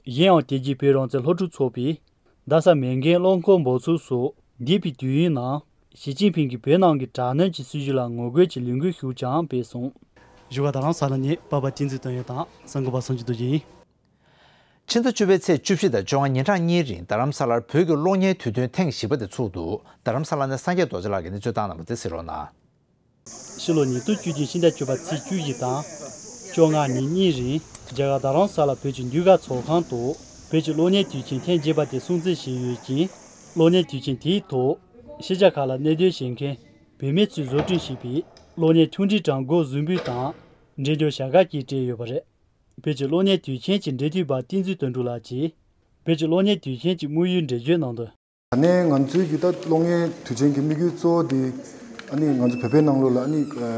གཞན་ཡང་དེ་རྗེས་བོད་རང་བཙན་སློབ་ཕྲུག་ཚོགས་པས་རྡ་ས་མེས་རྒྱལ་རླངས་འཁོར་འབབ་ཚུགས་སུ་འདས་པའི་དུས་ཡུན་ནང་ཞི་ཅིན་ཕིང་གིས་བོད་ནང་གི་དྲག་གནོན་གྱི་སྲིད་བྱུས་ལ་ངོ་རྒོལ་གྱི་ལས་འགུལ་ཞིག་ཀྱང་སྤེལ་སོང་། བཞུགས་སྒར་རྡ་རམ་ས་ལ་ནས་པ་ཕ་བསྟན་འཛིན་དོན་ཡོད་དང་གསར་འགོད་པ་བསམ་གྱི་རྡོ་རྗེ་ཡིན། ཕྱི་ཟླ་བཅུ་པའི་ཚེས་བཅུ་བཞི་དང་བཅོ་ལྔ་ཉིན་གྲངས་གཉིས་རིང་རྡ་རམ་ས་ལར་བོད་ཀྱི་གློག་བརྙན་དུས་སྟོན་ཐེངས་བཞི་པ་དེ་ཚུགས་འདུག་རྡ་རམ་ས་ལ་ནས་སངས་རྒྱས་རྡོ་རྗེ་ལགས་ཀྱིས་གནས་ཚུལ་བཏང་གནང་བ་དེ་གཟིགས་རོགས་གནང་། ཕྱི་ལོ་ཉིས་སྟོང་བཅུ་བདུན་ཕྱི་ཟླ་བཅུ་པ་ཚེས་བཅུ་བཞི་དང་བཅོ་ལྔ་ཉིན་གཉིས་རིང་རྒྱ་གར་རྡ་རམ་ས་ལ་བོད་ཀྱི་དུས་བཀག་ཚོགས་ཁང་དུ་བོད་ཀྱི་གློག་བརྙན་དུས་ཆེན་ཐེངས་བརྒྱད་པ་དེ་སྲུང་བརྩི་བྱས་ཡོད་ཅིང་། གློག་བརྙན་དུས་ཆེན་དེའི་ཐོག་ཕྱི་རྒྱལ་ཁག་ལ་གནས་སྡོད་བྱེད་མཁན་བོད་མི་ཚོས་བཟོ་སྐྲུན་བྱས་པའི་གློག་བརྙན་ཐུང་འབྲིང་གྲངས་འགོ་གཟུགས་འབུལ་དང་འགྲེམས་སྟོན་བྱ་དགའ་བཅས་སྤྲད་ཡོད་པ་རེད། བོད་ཀྱི་གློག་བརྙན་དུས་ཆེན་གྱི་འབྲེལ་མཐུད་པ་བསྟན་འཛིན་དོན་གྲུབ་ལགས་ཀྱིས་བོད་ཀྱི་གློག་བརྙན་དུས་ཆེན་གྱི་དམིགས་ཡུལ་འགྲེལ་བརྗོད་གནང་དོན། ད་ནས་ང་ཚོའི་གི་ད་གློག་བརྙན་དུས་ཆེན་གྱི་དམིགས་ཡུལ་གཙོ་བོ་དེ་ཨ་ནི་ང་ཚོ་བོད་པའི་ནང་ལོགས་ལ་ཨ་ནི་ཨ་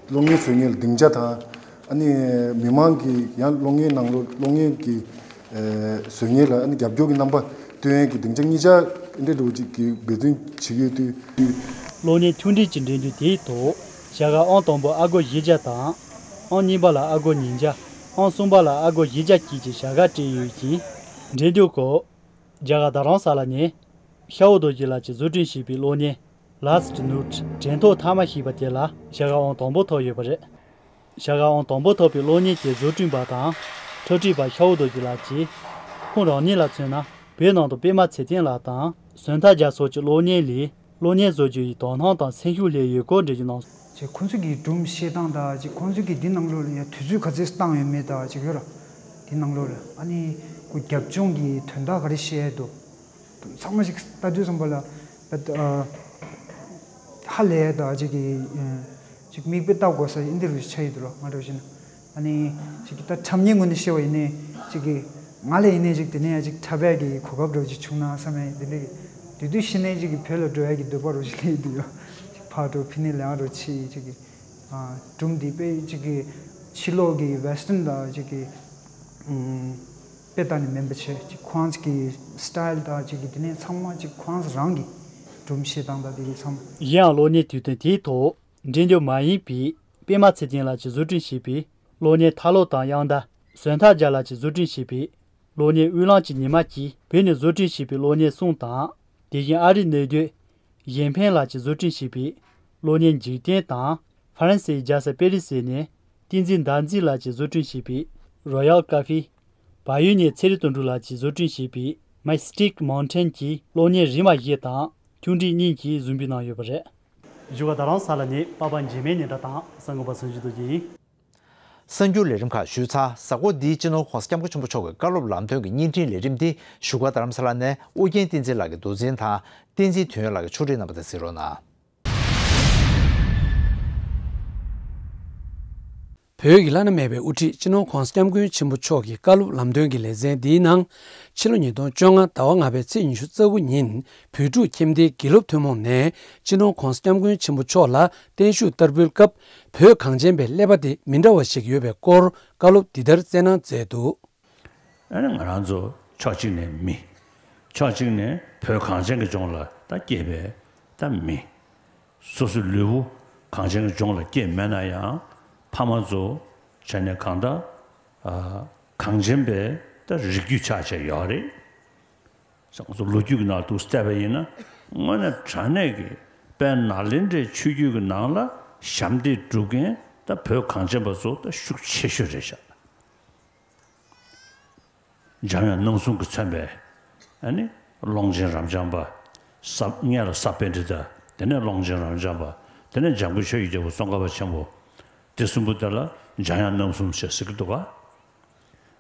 གློག་བརྙན་བཟོ་མཁན་ལ་སྡིངས་ཆ་དང་ཨ་ནི་མི་མང་གི་ཡང་གློག་བརྙན་ནང་ལོགས་གློག་བརྙན་གྱི་ཨ་བཟོ་མཁན་ལ་ཨ་ནི་རྒྱབ་སྐྱོར་གྱི་རྣམ་པ་སྟོན་ཡས་ཀྱི་སྡིངས་ཆ་གཉིས་ཆ་འདྲ་འདྲ་བོ་ཅིག་གི་འབད་བརྩོན་བྱེད་ཀྱི་ཡོད་དུས། གློག་བརྙན་ཐུང་འབྲིང་གི་འགྲན་བསྡུར་དེའི་ཐོག་ཞྭ་སྒར་ཨང་དང་པོར་ཨ་སྒོར་བཞི་བརྒྱ་དང་། ཨང་གཉིས་པ་ལ་ཨ་སྒོར་ཉིས་བརྒྱ། ཨང་གསུམ་པ་ལ་ཨ་སྒོར་བཞི་བརྒྱ་བཅས་ཀྱི་བྱ་དགའ་སྤྲད་ཡོད་ཅིང་། འགྲན་བསྡུར་སྐབས་རྒྱ་གར་རྡ་རམ་ས་ལ་ནས་ཤ་བོ་རྡོ་རྗེ་ལགས་ཀྱིས་བཟོ་སྐྲུན་བྱས་པའི་གློག་བརྙན་Last Note དྲན་ཐོ་མཐའ་མ་ཞེས་པ་དེ་ལ་ཞྭ་སྒར་ཨང་དང་པོ་ཐོབ་ཡོད་པ་རེད། ཞྭ་སྒར་ཨང་དང་པོ་ཐོབ་པའི་གློག་བརྙན་དེ་བཟོ་སྐྲུན་པ་དང་འཕྲུལ་རིག་པ་ཤ་བོ་རྡོ་རྗེ་ལགས་ཀྱིས། ཁོང་རང་ཉིད་ལ་མཚོན་ན་བོད་ནང་དུ་པད་མ་ཚེ་བརྟན་ལགས་དང་ཟོན་ཐར་རྒྱལ་སོགས་ཀྱི་གློག་བརྙན་ལས་གློག་བརྙན་བཟོ་རྒྱུ་ཡི་དོ་སྣང་དང་སེམས་ཤུགས་སླེབས་ཡོད་སྐོར་འགྲེལ་བརྗོད་གནང་སོང་། ཅེས་ཁོང་ཚོ་གི་སྒྲུང་བཤད་སྟངས་དང་ཅིག་ཁོང་ཚོ་གི་འདི་ནང་ལོགས་ལ་ཡང་དུས་ཚོད་ག་ཚོད་བཏང་ཡོད་མེད་དང་ཅིག་ཡོད་ར། འདི་ནང་ལོགས་ལ་ཨ་ནི་ཁོ་རྒྱབ་ལྗོངས་ཀྱི་དོན་དག་ག་རེ་བཤད་ཡས་འདུག་ཚང་མ་ཞིག་ལྟ་དུས་ཙམ་པ་ལ་ད་ཨ་ཧ་ལས་ད་ཅིག་གི་ཨ་ཅིག་མིག་དཔེ་ལྟ་དགོས་ས་ཨིན་དེ་རུ་ཆགས་ཡོད་འདུག་ར། ང་འདྲ་བོ་བྱས་ན་ཨ་ནི་ཅིག་གི་ད་ཁྲམ་ཉེས་ངོས་ནས་བཤད་པ་ཡིན་ནའི་ཅིག་གི་ང་ལ་ཡིན་ནའི་ཅིག་དེ་ནས་ཡང་ཅིག་འཁྲབ་ཡས་ཀྱི་གོ་སྐབས་འདྲ་བོ་ཅིག་བྱུང་ན་བསམ་ཡས་དེ་འདྲ་གི་དེ་དུས་ཤི་ནའི་ཅིག་གི་བོད་ལ་འགྲོ་ཡས་ཀྱི་འདོད་པ་རུ་ཞིག་སླེབས་ཡོད་འདུག་ཡ། ཅིག་ཕར་འགྲོ་ཕི་ནས་ལེན་རུ་ཆི་ཅིག་གི་ཨ་སྒྲུང་འདི་དཔེ་ཅིག་གི་ཕྱི་ལོགས་ཀྱི་Western་དང་ཅིག་གི་ཨམ་དཔེ་ལྟ་ནི་མིན་པ་བྱས་ཅིག་ཁོང་གི་style་དང་ཅིག་གི་དེ་ནས་ཚང་མ་ཅིག་ཁོང་རང་གི་སྒྲུང་བཤད་སྟངས་དང་དེ་གི་ཚང་མ། གཞན་ཡང་གློག་བརྙན་དུས་སྟོན་དེའི་ཐོག་འགྲན་བསྡུར་མ་ཡིན་པའི་པད་མ་ཚེ་བརྟན་ལགས་ཀྱིས་བཟོ་སྐྲུན་བྱས་པའི་གློག་བརྙན་ཐར་ལོ་དང་དབྱངས་རྟ། ཟོན་ཐར་རྒྱལ་ལགས་ཀྱིས་བཟོ་སྐྲུན་བྱས་པའི་གློག་བརྙན་དབུས་གླིང་གི་ཉི་མ་བཅས་བོད་ནས་བཟོ་སྐྲུན་བྱས་པའི་གློག་བརྙན་གསུམ་དང་། དེ་བཞིན་ཨ་རིར་གནས་སྡོད་གཞན་ཕན་ལགས་ཀྱིས་བཟོ་སྐྲུན་བྱས་པའི་གློག་བརྙན་འཇིག་རྟེན་དང་། ཧྥ་རན་སིའི་རྒྱལ་ས་པེ་རི་སི་ནས་བསྟན་འཛིན་ཟླ་མཛེས་ལགས་ཀྱིས་བཟོ་སྐྲུན་བྱས་པའི་Royal Cafe། བལ་ཡུལ་ནས་ཚེ་རིང་དོན་གྲུབ་ལགས་ཀྱིས་བཟོ་སྐྲུན་བྱས་པའི་Mystic Mountain་གྱི་གློག་བརྙན་རིལ་མ་བཞི་དང་ཐུང་འབྲིང་གཉིས་ཀྱིས་གཟིགས་འབུལ་གནང་ཡོད་པ་རེད། བཞུགས་སྒར་རྡ་རམ་ས་ལ་ནས་པ་ཕ་འཇིགས་མེད་ཉི་ཟླ་དང་གསར་འགོད་པ་བསམ་གཞིག་རྡོ་རྗེ་ཡིན། གསར་འགྱུར་ལས་རིམ་ཁག་ཞུས་ཚར། གཟའ་འཁོར་འདིའི་སྤྱི་ནོར་༸གོང་ས་༸སྐྱབས་མགོན་ཆེན་པོ་མཆོག་གི་བཀའ་སློབ་ལམ་སྟོན་གྱི་བརྙན་འཕྲིན་ལས་རིམ་འདི་བཞུགས་སྒར་རྡ་རམ་ས་ལ་ནས་ཨུ་རྒྱན་བསྟན་འཛིན་ལགས་ཀྱིས་མདོ་འཛིན་དང་། བསྟན་འཛིན་དོན་ཡོད་ལགས་ཀྱིས་ཕྱོགས་སྒྲིག་གནང་བ་དེ་གཟིགས་རོགས་གནང་། བོད་ཀྱི་བླ་ན་མེད་པའི་དབུ་ཁྲིད་སྤྱི་ནོར་༸གོང་ས་༸སྐྱབས་མགོན་ཆེན་པོ་མཆོག་གི་བཀའ་སློབ་ལམ་སྟོན་གྱི་ལེ་ཚན་འདིའི་ནང་། ཕྱི་ལོ་ཉིས་སྟོང་བཅོ་ལྔ་ཟླ་བ་ལྔ་པའི་ཚེས་ཉི་ཤུ་རྩ་དགུ་ཉིན་བོད་ཕྲུག་ཁྱིམ་སྡེའི་དགེ་སློབ་ཐུན་མོང་ནས་སྤྱི་ནོར་༸གོང་ས་༸སྐྱབས་མགོན་ཆེན་པོ་མཆོག་ལ་བརྟན་བཞུགས་བསྟར་འབུལ་སྐབས། བོད་གངས་ཅན་པའི་ཀླད་པ་དེ་མི་འདྲ་བ་ཞིག་ཡོད་པའི་སྐོར་བཀའ་སློབ་འདི་ལྟར་སྩལ་གནང་མཛད་འདུག་ཨ་ནི་ང་རང་ཚོ་ཕྱོགས་གཅིག་ནས་མི། ཕྱོགས་གཅིག་ནས་བོད་གངས་ཅན་གྱི་ལྗོངས་ལ་ད་སྐྱེས་པའི་ ད་མི། སོ་སོའི་ལུས་པོ་གངས་ཅན་གྱི་ལྗོངས་ལ་སྐྱེས་མེད་ན་ཡང་ཕ་མ་ཚོ་བྱས་ནས་གང་ལྟར་ཨ་གངས་ཅན་པའི་ད་རིགས་རྒྱུད་ཆགས་བྱས་ཡོད་རེད། ང་ཚོ་ལོ་རྒྱུས་ཀྱི་ནང་དུ་བལྟས་པ་ཡིན་ན་དངོས་གནས་དྲང་གནས་ཀྱི་དཔལ་ནཱ་ལེནྡྲའི་ཆོས་བརྒྱུད་ཀྱི་ནང་ལ་ཞབས་འདེགས་སྒྲུབ་མཁན་ད་བོད་གངས་ཅན་པ་ཚོ་ད་ཤུགས་ཆེ་ཤོས་རེད་ཤག་འཇམ་དབྱངས་རྣམ་གསུམ་གྱིས་མཚོན་པའི་ཨ་ནི་ཀློང་ཆེན་རབ་འབྱམས་པ། ས་སྔོན་ལ་ས་པཎྜི་ཏ། དེ་ནས་ཀློང་ཆེན་རབ་འབྱམས་པ། དེ་ནས་འཇམ་མགོན་ཆོས་ཀྱི་རྒྱལ་པོ་ཙོང་ཁ་པ་ཆེན་པོ། དེ་གསུམ་པོ་དེ་ལ་འཇམ་དབྱངས་རྣམ་གསུམ་ཞེས་ཟེར་གྱི་འདུག་ག་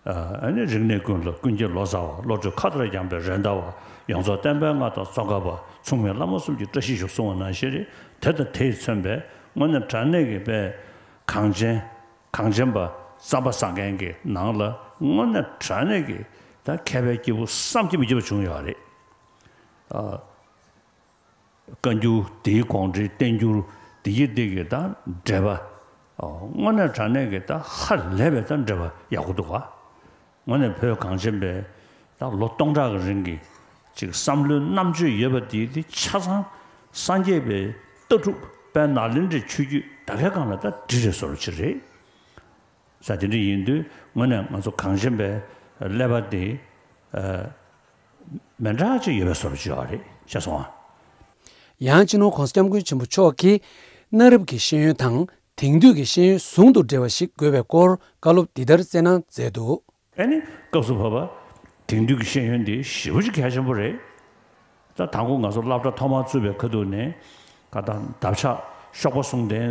ཨ་ནི་རིག་གནས་ཀུན་ལ་ཀུན་གྱིས་ལོ་ཙཱ་བ། བློ་གྲོས་མཁའ་ལྟར་འགྱངས་པའི་རེད་མདའ་བ། ཡོངས་རྫོགས་བསྟན་པའི་མངའ་བདག་ཙོང་ཁ་པ། མཚུངས་མེད་བླ་མ་གསུམ་གྱི་བཀྲ་ཤིས་ཤོག་གསུང་བ་ནང་བཞིན་རེད། དེ་དང་དེས་མཚོན་པའི་དངོས་གནས་དྲང་གནས་ཀྱི་དཔེ་གངས་ཅན། གངས་ཅན་པ་རྩམ་པ་ཟ་མཁན་གྱི་ནང་ལ་དངོས་གནས་དྲང་གནས་ཀྱི་ད་མཁས་པའི་སྐྱེས་བུ་བསམ་གྱིས་མི་ཁྱབ་པ་བྱུང་ཡོད་རེད། ཨ། བཀའ་འགྱུར་དེའི་དགོངས་འགྲེལ་བསྟན་འགྱུར་དེ་ཡི་སྟེང་གི་ད་འགྲེལ་པ། ཨོ། དངོས་གནས་དྲང་གནས་ཀྱི་ད་ཧ་ལས་པའི་ད་འགྲེལ་པ་ཡག་པོ་འདུག་ག་དངོས་གནས་བོད་གངས་ཅན་པའི་ད་ལོ་སྟོང་ཕྲག་གི་རིང་གི་ཅིག་བསམ་བློའི་རྣམ་དཔྱོད་ཡོད་པ་དེ་དེ་ཆ་ཚང་སངས་རྒྱས་པའི་ལྟ་གྲུབ་དཔལ་ནཱ་ལེནྡྲའི་ཆོས་བརྒྱུད་ད་གའི་སྒང་ལ་ད་འདྲེས་རེད་བཟོ་འདྲ་ཅིག་རེད། ས་དེ་འདྲ་ཡིན་དུས་དངོས་གནས་ང་ཚོ་གངས་ཅན་པའི་ཀླད་པ་དེ་ཨ་མི་འདྲ་ཅིག་ཡོད་པའི་བཟོ་འདྲ་ཅིག་ཡོད་རེད་ཤག་སོང་ཨ། ཡང་སྤྱི་ནོར་༸གོང་ས་༸སྐྱབས་མགོན་ཆེན་པོ་མཆོག་གིས་གནའ་རབས་ཀྱི་ཤེས་ཡོན་དང་དེང་དུས་ཀྱི་ཤེས་ཡོན་ཟུང་དུ་འབྲེལ་བ་ཞིག་དགོས་པའི་སྐོར་བཀའ་སློབ་འདི་ལྟར་སྩལ་གནང་མཛད་འདུག་ཨ་ནི་སྐབས་སུ་བབ་པ་དེང་དུས་ཀྱི་ཤེས་ཡོན་འདི་ཞེ་པོ་ཅིག་གལ་ཆེན་པོ་རེད། ད་དང་པོ་ང་ཚོ་སློབ་གྲྭ་ཐོག་མར་བཙུགས་པའི་ཁ་ཐུག་ནས་ཀ་ད་འདབ་ཆགས་གཤོག་པ་ཟུང་ལྡན་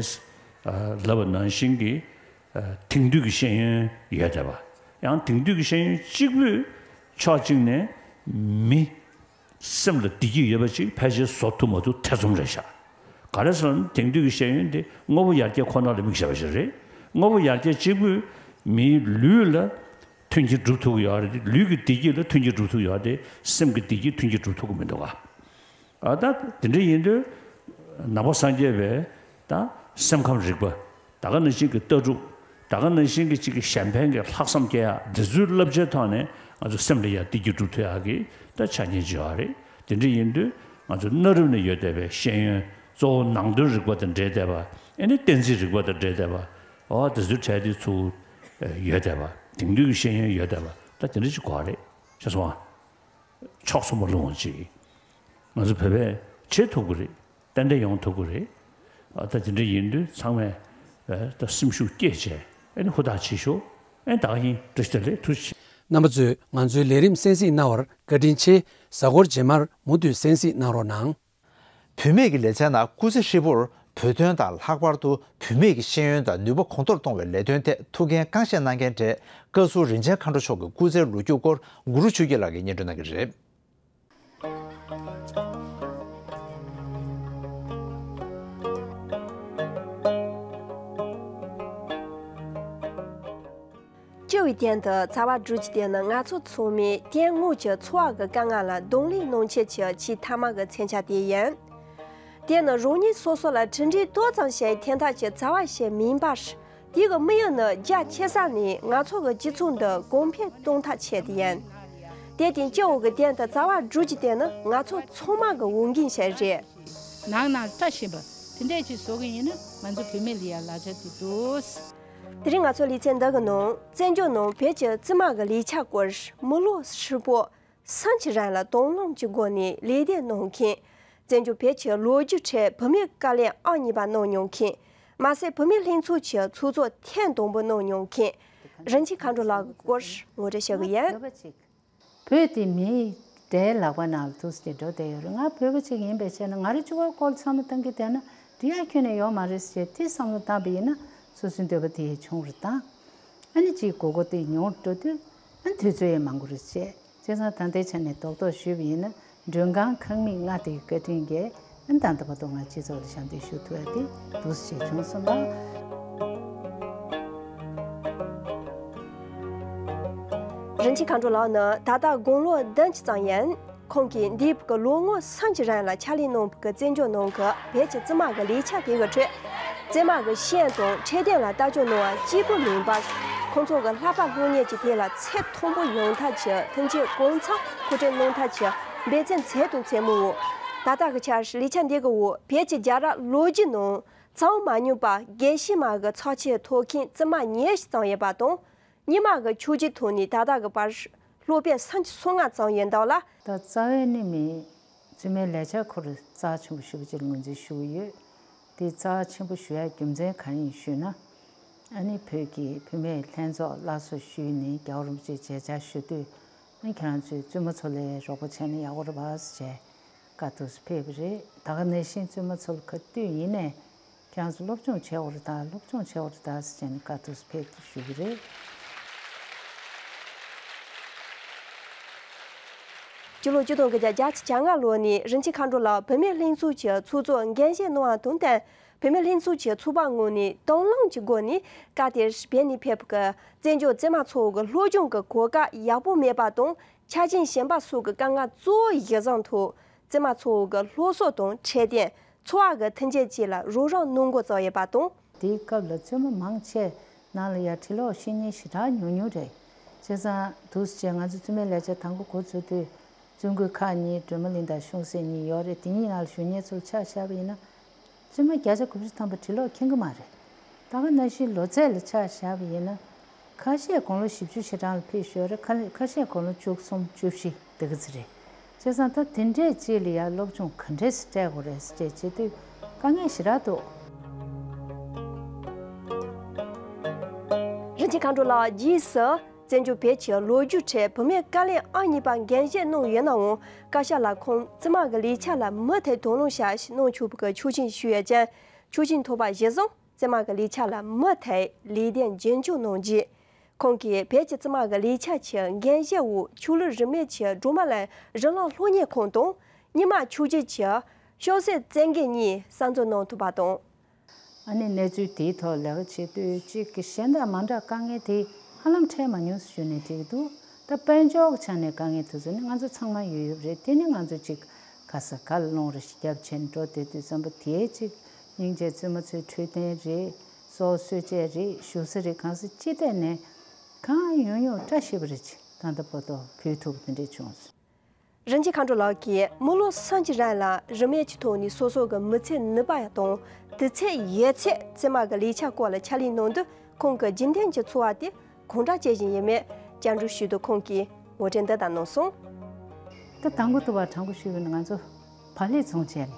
ལབ་པ་ནང་བཞིན་གྱི་དེང་དུས་ཀྱི་ཤེས་ཡོན་ཡོད་བསྡད་པ། ཡང་དེང་དུས་ཀྱི་ཤེས་ཡོན་གཅིག་པུས་ཕྱོགས་གཅིག་ནས་མི་སེམས་ལ་བདེ་སྐྱིད་ཡོད་པ་ཅིག་ཕལ་ཆེར་བཟོ་ཐུབ་མ་ཐུབ་ཐེ་ཚོམ་རེད་ཤག་ག་རེ་ཟེར་ན་དེང་དུས་ཀྱི་ཤེས་ཡོན་དེ་དངོས་པོ་ཡར་རྒྱས་ཁོ་ན་ལ་དམིགས་བྱས་པ་ཞིག་རེད། དངོས་པོ་ཡར་རྒྱས་གཅིག་པུས་མིའི་ལུས་ལ་མཐུན་རྐྱེན་སྒྲུབ་ཐུབ་ཀྱི་ཡོད་རེད། ལུས་ཀྱི་བདེ་སྐྱིད་ལ་མཐུན་རྐྱེན་སྒྲུབ་ཐུབ་ཡོད་རེད། སེམས་ཀྱི་བདེ་སྐྱིད་མཐུན་རྐྱེན་སྒྲུབ་ཐུབ་ཀྱི་མི་འདུག་ག་ཨ་ད་དེ་འདྲ་ཡིན་དུས་ནང་པ་སངས་རྒྱས་པའི་ད་སེམས་ཁམས་རིག་པ། ད་ག་ནང་བཞིན་གྱི་ལྟ་གྲུབ། ད་ག་ནང་བཞིན་གྱི་གཅིག་གི་གཞན་ཕན་གྱི་ལྷག་བསམ་སྐྱེ་ཡག་འདི་ཚོའི་བསླབ་བྱའི་ཐོག་ནས་ང་ཚོ་སེམས་ལ་ཡང་བདེ་སྐྱིད་སྒྲུབ་ཐུབ་ཡག་གི་ད་ཆ་རྐྱེན་ཅིག་ཡོད་རེད། དེ་འདྲ་ཡིན་དུས་ང་ཚོ་གནའ་རབས་ནས་ཡོད་བསྡད་པའི་ཤེས་ཡོན་གཙོ་བོ་ནང་དོན་རིག་པ་དང་འབྲེལ་བསྡད་པ། ཨེ་ནི་གཏན་ཚིགས་རིག་པ་དང་འབྲེལ་བསྡད་པ། འོ་དེ་ཚོའི་གྲས་དེ་ཚུར་ཡོད་བསྡད་པ། དེང་དུས་ཀྱི་ཤེས་ཡོན་ཡོད་བསྡད་པ་ད་དེ་འདྲ་ཅིག་དགོས་རེད་ཤག་སོང་ཨ། ཕྱོགས་མཚུངས་པ་ལོངས་ཅིག་ང་ཚོ་བོད་པས་བྱེད་ཐུབ་ཀྱི་རེད། ཏན་ཏན་ཡོང་ཐུབ་ཀྱི་རེད། ཨ་ད་དེ་འདྲ་ཡིན་དུས་ཚང་མས་ཨ་ད་སེམས་ཤུགས་བསྐྱེད་བྱས་ཨ་ནི་ཧུར་ཐག་བྱེད་ཤོག་ཨ་ད་ག་ཡིན་བཀྲ་ཤིས་བདེ་ལེགས། ཐུགས་རྗེ་ཆེ། རྣམ་པ་ཚོས་ང་ཚོའི་ལས་རིམ་གསན་གཟིགས་གནང་བར་བཀའ་དྲིན་ཆེ། གཟའ་འཁོར་རྗེས་མར་མུ་མཐུད་གསན་གཟིགས་གནང་རོགས་གནང་། བུད་མེད་ཀྱི་ལེ་ཚན་ནང་སྐུ་ཚེ་ཧྲིལ་པོར་བོད་དོན་དང་ལྷག་པར་དུ་བུད་མེད་ཀྱི་ཤེས་ཡོན་དང་ནུས་པ་གོང་མཐོར་གཏོང་བའི་ལས་དོན་ཐད་ཐུགས་འགན་རྐང་བཞེས་གནང་མཁན་གྲས་བཀའ་ཟུར་རིན་ཆེན་མཁའ་འགྲོ་མཆོག་གི་སྐུ་ཚེའི་ལོ་རྒྱུས་སྐོར་གུ་རུ་ཆོས་སྐྱིད་ལགས་ཀྱིས་སྙན་སྒྲོན་གནང་གི་རེད། སྤྱི་བོའི་སྟེང་དུ་རྩ་བ་སྦྲུལ་གྱི་སྟེང་ནི་ང་ཚོ་ཚང་མས་དེ་སྔོན་གྱི་འཚོ་བ་གི་དཀའ་ངལ་ལ་གདོང་ལེན་གནང་ཆེད་ཀྱི་ཆེས་མཐའ་མ་གི་མཚོན་ཆ་དེ་ཡིན། དེ་ནི་རང་ཉིད་སོ་སོ་ལ་གྲུབ་འབྲས་ཏོག་ཙམ་ཞིག་ཐོན་ཐབས་ཀྱི་རྩ་བ་ཞིག་མིན་པར། དེ་གི་དམིགས་ཡུལ་ནི་རྒྱ་ཆེ་ས་ནས་ང་ཚོ་གི་སྤྱི་ཚོགས་འདི་གོང་འཕེལ་གཏོང་ཐབས་ཆེད་དུ་ཡིན། དེ་སྟེང་སྤྱི་བོ་གི་སྟེང་དུ་རྩ་བ་སྦྲུལ་གྱི་སྟེང་ནི་ང་ཚོ་ཚང་མ་གི་འོས་འགན་ཞིག་རེད། ནང་ནང་བཀྲ་ཤིས་པ་དེ་འདྲས་ཅིག་བཟོ་གི་ཡིན་ན་ང་ཚོ་བུད་མེད་ལ་ཡང་ལག་ཆ་དེ་འདུག་དེ་རིང་ང་ཚོ་ལེ་ཚན་འདི་གི་ནང་བཙན་བྱོལ་ནང་བོད་ཀྱི་བཙུན་མ་གི་ལས་འཆར་སྐོར་མི་ལོ་ཧྲིལ་པོ་སུམ་ཅུ་རིང་ལ་དང་བླངས་ཀྱི་སྒོ་ནས་ལས་དོན་གནང་མཁན། བཙན་བྱོལ་བོད་ཀྱི་ལོ་རྒྱུས་ཁྲོད་བུད་མེད་དཀའ་ལས་ཨང་གཉིས་པ་གནང་མྱོང་མཁན། མ་ཟད་བུད་མེད་ལྷན་ཚོགས་ཀྱི་ཚོགས་གཙོ་ཐེངས་དང་པོ་གནང་མྱོང་མཁན། རིན་ཆེན་མཁའ་འགྲོ་ལགས་ཀྱི་སྐོར་ངོ་སྤྲོད་ཞུ་གི་ཡིན། བོད་པ་ཅིག་བོད་དེ་མིའི་དགྲའི་ལག་པ་ནང་ལ་ཐུག་སྟེ་འགྲོ་བསྡད་ཡོད་རེད། ང་བོད་པ་ཅིག་ཡིན་པའི་ཆ་ནས་ང་རང་གཅིག་པོའི་སྐོར་བསམ་བློ་བཏང་གི་བསྡད་ན་འགྲིག་ཡ་ཁྱོན་ནས་ཡོད་མ་རེད་ཅེས་དེ་བསམ་བློ་བཏང་བ་ཡིན་ན་སོ་སོའི་འདོད་པ་དེ་ཡང་བྱུང་རུ་བཏང་། ཨ་ནི་གཅིག་དགོས་མཁོ་དེ་ཉུང་རུ་འགྲོ་དུས་ཨ་ནི་དུས་ཚོད་ཡང་མང་པོ་རེ་བྱས། བྱས་ཙང་ད་ལྟའི་ཆ་ནས་རྡོག་རྡོག་ཞུས་པ་ཡིན་ན་མགྲོན་ཁང་ཁང་མིག་ལྔ་དེའི་བཀའ་དྲིན་གྱིས་ཨ་ནི་ད་ལྟ་བར་དུ་ང་སྤྱི་ཚོགས་ལ་ཞབས་འདེགས་ཞུ་ཐུབ་ཡ་དེ་འདུག་སེ་བྱུང་སོང་ལ། རིན་ཆེན་མཁའ་འགྲོ་ལགས་ནི་ད་ལྟ་དགུང་ལོ་བདུན་ཅུ་ཙམ་ཡིན། ཁོང་གིས་འདས་པའི་ལོ་ངོ་སུམ་ཅུ་རིང་ལ་ཕྱག་ལས་གནང་བའི་བཙན་བྱོལ་ནང་གི་བོད་ཀྱི་བཙུན་མ་གི་ལས་འཆར་དེ་གི་ཁྲོད། བཙུན་མ་གི་ཤེས་ཡོན་དང་འཕྲོད་བསྟེན་ལ་ལྟ་སྐྱོང་གནང་བ་གཅིག་པུ་མིན་པར། ཁོང་ཚོ་གི་ལྷག་པར་སློབ་གཉེར་གྱི་ཐད་ལ་ཚད་མཐོན་པོ་ཡོང་ཐབས་ཀྱི་མཐུན་རྐྱེན་གང་འཚམ་མཁོ་སྤྲོད་གནང་ཐབས་ཀྱི་འབད་བརྩོན་ཚད་དང་ཚད་མེད་འོག་ད་ལྟ་གི་ཆར་ལས་འཆར་འདི་གི་འོག་བོད་ཀྱི་རྒྱལ་རབས་ལོ་རྒྱུས་ནང་ཚང་མ་མྱོང་པ་དགེ་བཤེས་མ་གི་ཚབ་བྱེད་ཐོབ་མཁན་བཙུན་མ་ཉེར་བཞི་ཙམ་ཡོད་པ་དང་། སྔོན་མ་གི་ཆོས་བརྒྱུད་ཐོག་ནས་ད་ལྟ་གི་བར་སློབ་དཔོན་སུམ་ཅུ་སོ་ལྔ་ཙམ་ཡོད་འདུག་ལ། ད་རྩ་བའི་ནི་མི་བཙུན་མའི་ལས་འཆར་ཁོ་རང་རྩ་ཆེན་པོ་ཞེ་པོ་ཅིག་ལ་ངོས་འཛིན་ཞུ་གི་ཡོད། དེ་རྩ་ཆེན་པོ་ཞུ་ཡ་རྒྱུ་མཚན་གང་ཡིན་ཞུས་ན། ཨ་ནི་བོད་ཀྱི་བུད་མེད་ལྷན་ཚོགས་སླར་གསོ་ཞུས་ནས་རྒྱལ་བ་རིན་པོ་ཆེ་མཇལ་བཅར་ཞུ་དུས། ཨ་ནི་ཁྱེད་རང་ཚོས་བཙུན་མ་ཚོ་ལ་རོགས་པ་བྱས་ན་ཡག་པོ་རེད་པ་ཟེར་བྱས་བཀའ་ཐུགས་སུ་ཕེབས་པ་རེད། ད་ག་ནང་བཞིན་བཙུན་མ་ཚོ་ལ་ག་དུས་ཡིན་ནའི་ཁྱེད་རང་ཚོ་སློབ་སྦྱོང་བྱེད་དགོས་རེད་ད། སློབ་སྦྱོང་བྱེད་དགོས་རེད་ད་ཟེར་བྱས་ནས་བཀའ་ཐུགས་སུ་ཕེབས་ཏེ་ཞུ་གི་རེད། སྤྱི་ལོ་ཆིག་སྟོང་དགུ་བརྒྱ་བརྒྱད་ཅུ་གྱ་ལྔ་ལོ་ནས་རིན་ཆེན་མཁའ་འགྲོ་ལགས་བུད་མེད་ལྷན་ཚོགས་ཀྱི་ཚོགས་གཙོ་འགན་བཞེས་གནང་བ་དང་བསྟུན། བུད་མེད་ལྷན་ཚོགས་ཀྱི་ཚོགས་པ་ངོས་ནས་དང་བླངས་ཀྱི་སྒོ་ནས་སྐབས་དེར་བོད་ནས་ཕེབས་པའི་བཙན་བྱོལ་བཙུན་མ་ཚོ་གི་སློབ་སྦྱོང་གི་གོ་སྐབས་ཡག་པོ་མེད་པ་དང་ཆ་རྐྱེན་གཞན་པ་སོགས་ཀྱི་དཀའ་ངལ་གཙོ་བོ་གཞིར་བཟུང་ཐོག་བཙུན་མ་ཚོ་གི་སློབ་གསོ་དང་འཕྲོད་བསྟེན། འཚོ་བ་གི་མཐུན་རྐྱེན་བཅས་ལ་རོགས་རམ་གནང་དགོས་ཚུལ་ཡོད་པ་དང་། དེའི་སྐབས་ལ་བཙུན་མ་མང་ཆེ་ནང་ལ་ཡ་འབྲི་ཀློག་ཤེས་མཁན་ཞེ་དྲག་ཉུང་ཉུང་རེད། བྱས་ཙང་འདུག་སེ་བྱས་ང་ཚོ་བཙུན་མའི་ལས་འཆར་དང་པོ་འགོ་བཙུགས་དུས་བཙུན་དགོན་ཁག་གཉིས་སྒྲོལ་མ་གླིང་དང་གཤོང་གསེབ་གཉིས་ཡོད་རེད། དེ་གཉིས་ནང་ལ་བཞུགས་མཁན་ཚོ་ལ་ཆ་བཞག་པ་ཡིན་ན། བཙུན་མ་བརྒྱ་ཆ་དགུ་བཅུ་ཐམ་པ་འབྲི་ཀློག་མཁྱེན་གྱི་མ་རེད། ད་ག་ནང་བཞིན་ལོ་ཚད་ལ་ཆ་བཞག་པ་ཡིན་ན། ཁ་ཤས་དགུང་ལོ་བཞི་བཅུ་ཞེ་གྲངས་ལ་ཕེབས་ཡོད་རེད། ཁ་ཁ་ཤས་དགུང་ལོ་བཅུ་གསུམ་བཅུ་བཞི་དེ་ག་ཚོད་རེད། བྱས་ཙང་ད་དེ་འདྲས་ཅིག་ལ་ཡ་སློབ་སྦྱོང་ག་འདྲས་སེ་སྤྲད་དགོས་རེད་ཟེར་བྱེད་དུས་དཀའ་ངལ་ཞེ་དྲག་འདུག་རིན་ཆེན་མཁའ་འགྲོ་ལགས་རྗེས་སུ་བཙན་བྱོལ་བོད་ཀྱི་ལོ་རྒྱུས་ཁྲོད་བུད་མེད་དཀའ་ལས་ཨང་གཉིས་པ་འགན་བཞེས་གནང་ཡོད་ནའང་། བཀའ་ཤག་ལ་ཁོང་བཙུན་མ་གི་ལས་འཆར་ལ་མུ་མཐུད་དོ་སྣང་བྱ་ཞིག་གནང་ཆོག་པའི་ཆོག་མཆན་ཞུས་ཡོད་ཅིང་། ཆོག་མཆན་ཐོབ་པ་གཞིར་བཟུང་བཙུན་མ་གི་ལས་འཆར་ལ་མུ་མཐུད་ལས་དོན་རྒྱུན་སྐྱོང་གནང་རྒྱུ། ཁོང་གིས་བོད་ཀྱི་བཙུན་མ་གི་ལས་འཆར་གྱི་འགན་བཞེས་འོག་ཆོས་ལུགས་རིས་མེད་ཀྱི་སྒྲོལ་མ་ལ་རིང་ལངས་སློབ་གཉེར་ཁང་དང་། རྙིང་མ་ཆོས་བརྒྱུད་ཀྱི་ཤོག་སེར་བཙན་རྒོད་གཉིས་གསར་འཛུགས་གནང་ཐུབ་པ་དང་། ཨ་ནི་གནས་ཚུལ་དེའི་ཐོག་ལས་ཀ་བྱེད་དུས་གཅིག་གི་གཞན་དང་མ་འདྲ་དཀའ་ངལ་དེ་ཧ་ལམ་འཕྲད་མ་མྱོང་ཞུས་ནས་འགྲིག་འདུག་ད་དཔལ་འབྱོར་གྱི་ཆ་ནས་དཀའ་ངལ་དེ་ཚོ་ནི་ང་ཚོ་ཚང་མ་ཡོད་ཡོད་རེད། དེ་ནི་ང་ཚོ་གཅིག་ག་ས་ག་ལ་རླུང་རེ་ཞིག་རྒྱབ་བྱས་ནས་འགྲོ་བསྡད་དུས་ཙམ་པ་དེའི་གཅིག་སྙིང་རྗེ་བཙུན་མ་ཚོའི་འཕྲོད་བསྟེན་རེད། སྲོག་གསོད་བྱས་རེད། བཞུགས་ས་རེད། གང་ས་ཅི་ཐད་ནས་གང་ཡོང་ཡོང་བཀྲ་ཤིས་པ་རེད། ཅིག་ད་ལྟ་བར་དུ་ཕུལ་ཐུབ་པ་དེ་འདྲས་བྱུང་སོང་། རིན་ཆེན་མཁའ་འགྲོ་ལགས་ཀྱིས་མི་ལོ་སུམ་ཅུ་རིང་ལ་རིས་མེད་ཀྱི་ཐོག་ནས་སོ་སོ་གི་མི་ཚེ་ནུས་པ་དང་དུས་ཚོད་ཡོད་ཚད་བཙུན་མ་གི་ལས་འཆར་སྐོར་ལ་ཕྱག་ལས་གནང་དུས། ཁོང་གི་རྒྱུན་ལྡན་གྱི་འཚོ་བ་དེ་གང་འདྲ་བྱེད་བཞིན་ཡོད་མེད་བཅར་འདྲི་ཞུས་དུས་ཁོང་གིས་ངོ་སྤྲོད་འདི་ལྟར་གནང་སོང་། ད་དང་པོ་དུ་བ་དྲང་པོ་ཞུས་པ་ན་ང་ཚོ་བག་ལེབ་བཙོང་བྱས་ནས་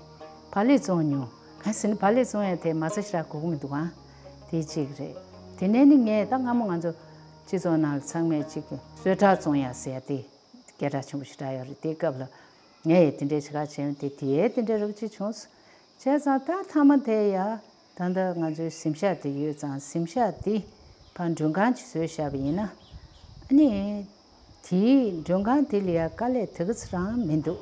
བག་ལེབ་བཙོང་མྱོང་། གང་ཟེར་ན་བག་ལེབ་བཙོང་ཡ་དེ་མ་རྩ་ཞེ་དྲག་དགོས་ཀྱི་མི་འདུག་ཨང་། དེ་གཅིག་རེད། དེ་ནས་ནི་ངས་ད་སྔ་མོ་ང་ཚོ་སྤྱི་ཚོགས་ནང་ལ་ཚང་མས་གཅིག་གི་གསོལ་ཁྲག་བཙོང་ཡ་ཟེར་ཡ་དེ། སྐད་གྲགས་ཆེན་པོ་ཞེ་དྲག་ཡོད་རེད། དེའི་སྐབས་ལ་ངས་ཡང་དེ་འདྲའི་བྱེད་ཁ་བྱས་ཡོང་དེ་དེ་ཡས་དེ་འདྲའི་རོབ་ཅིག་བྱུང་། བྱས་ཙང་ད་མཐའ་མ་དེ་ཡ་ད་ལྟ་ང་ཚོའི་གཟིམ་ཤག་དེ་ཡོད་ཙང་གཟིམ་ཤག་དེ་ཕར་མགྲོན་ཁང་ཅིག་བཟོས་བཞག་པ་ཡིན་ན། ཨ་ནི་དེའི་མགྲོན་ཁང་དེ་ལ་ཡ་དཀའ་ལས་དེ་ག་ཚོད་རང་མི་འདུག་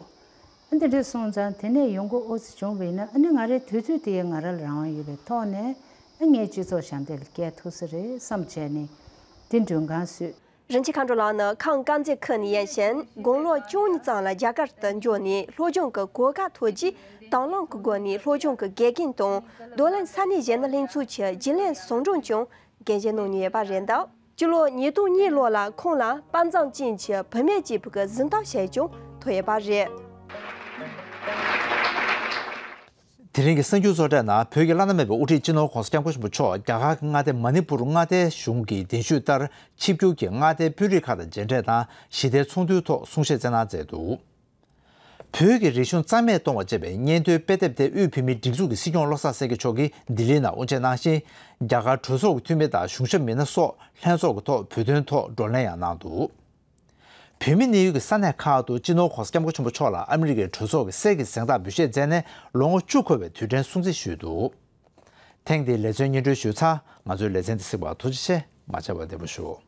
ཨ་འདི་འདྲ་སོང་ཙང་དེ་ནས་ཡོང་སྒོ་ཨོ་ཙི་བྱུང་བ་ཡིན་ན། ཨ་ནི་ང་རའི་དུས་ཚོད་དེ་ཡ་ང་ར་ལ་རང་དབང་ཡོད་པའི་ཐོག་ནས་ཨ་ངས་སྤྱི་ཚོགས་ཞབས་འདེགས་ལ་བསྐྱལ་ཐུབ་ས་རེད་བསམ་བྱས་ནས་དེ་མགྲོན་ཁང་བཟོས། རིན་ཆེན་མཁའ་འགྲོ་ལགས་ནི་ཁམས་དཀར་མཛེས་ཁུལ་ནས་ཡིན་ཞིང་། དགུང་ལོ་བཅུ་གཉིས་ཙམ་ལ་རྒྱ་གར་དུ་འབྱོར་ནས་སློབ་སྦྱོང་གི་གོ་སྐབས་ཐོབ་རྗེས་དང་བླངས་ཀྱི་སྒོ་ནས་སློབ་སྦྱོང་གི་དགེ་རྒན་དང་། རྡོར་གླིང་ས་གནས་གཞོན་ནུ་ལྷན་ཚོགས་ཀྱི་རྒྱུན་ལས་ཟུང་དྲུང་ཀྱང་འགན་བཞེས་གནང་མྱོང་ཡོད་པ་རེད་འདུག་སྤྱི་ལོ་ཉིས་སྟོང་གཉིས་ལོ་ལ་ཁོང་ལ་དཔའ་མཛངས་ཅན་གྱི་བུད་མེད་ཅེས་པའི་གཟེངས་རྟགས་ཞིག་ཀྱང་ཐོབ་ཡོད་པ་རེད། དེ་རིང་གི་གསར་འགྱུར་ཚོགས་གྲས་ནང་བོད་ཀྱི་བླ་ན་མེད་པའི་དབུ་ཁྲིད་སྤྱི་ནོར་༸གོང་ས་༸སྐྱབས་མགོན་ཆེན་པོ་མཆོག་རྒྱ་གར་གྱི་མངའ་སྡེ་མ་ཎི་པུར་མངའ་སྡེའི་གཞུང་གི་གདན་ཞུས་ལྟར་ཆིབས་བསྒྱུར་གྱིས་མངའ་སྡེའི་དཔོན་རིགས་ཁག་དང་མཇལ་འཕྲད་དང་ཞི་བདེའི་ཚོགས་འདུའི་ཐོག་གསུང་བཤད་སྩལ་གནང་མཛད་འདུག་བོད་ཀྱི་རིག་གཞུང་རྩ་མེད་གཏོང་བ་ཅེས་པའི་སྙན་ཐོའི་དཔེ་དེབ་དེ་དབུས་བོད་མིའི་སྒྲིག་འཛུགས་ཀྱི་སྲིད་སྐྱོང་བློ་བཟང་སེང་གེ་མཆོག་གིས་ལྡི་ལིའི་ནང་དབུ་འབྱེད་གནང་ཞིང་། རྒྱ་གར་གྲོས་ཚོགས་ཀྱི་འཐུས་མི་དང་གཞུང་ཞབས་མི་སྣ་སོགས་ལྷན་ཚོགས་ཀྱི་ཐོག་བོད་དོན་ཐོག་བགྲོ་གླེང་ཡང་གནང་འདུག་བོད་མི་གནས་ཡུལ་གྱི་ས་གནས་ཁག་ཏུ་སྤྱི་ནོར་༸གོང་ས་༸སྐྱབས་མགོན་ཆེན་པོ་མཆོག་ལ་ཨ་མི་རི་ཀའི་གྲོས་ཚོགས་ཀྱི་གསེར་གྱི་གཟེངས་རྟགས་འབུལ་བཞེས་མཛད་ནས་ལོ་ངོ་བཅུ་འཁོར་བའི་དུས་དྲན་སྲུང་བརྩི་ཞུས་འདུག་ཐེངས་འདིའི་ལེ་ཚན་སྙན་སྒྲོན་ཞུས་ཚར། ང་ཚོའི་ལེ་ཚན་འདི་གཟིགས་པར་ཐུགས་རྗེ་ཆེ། མ་མཇལ་བར་བདེ་པོ་བཞུགས།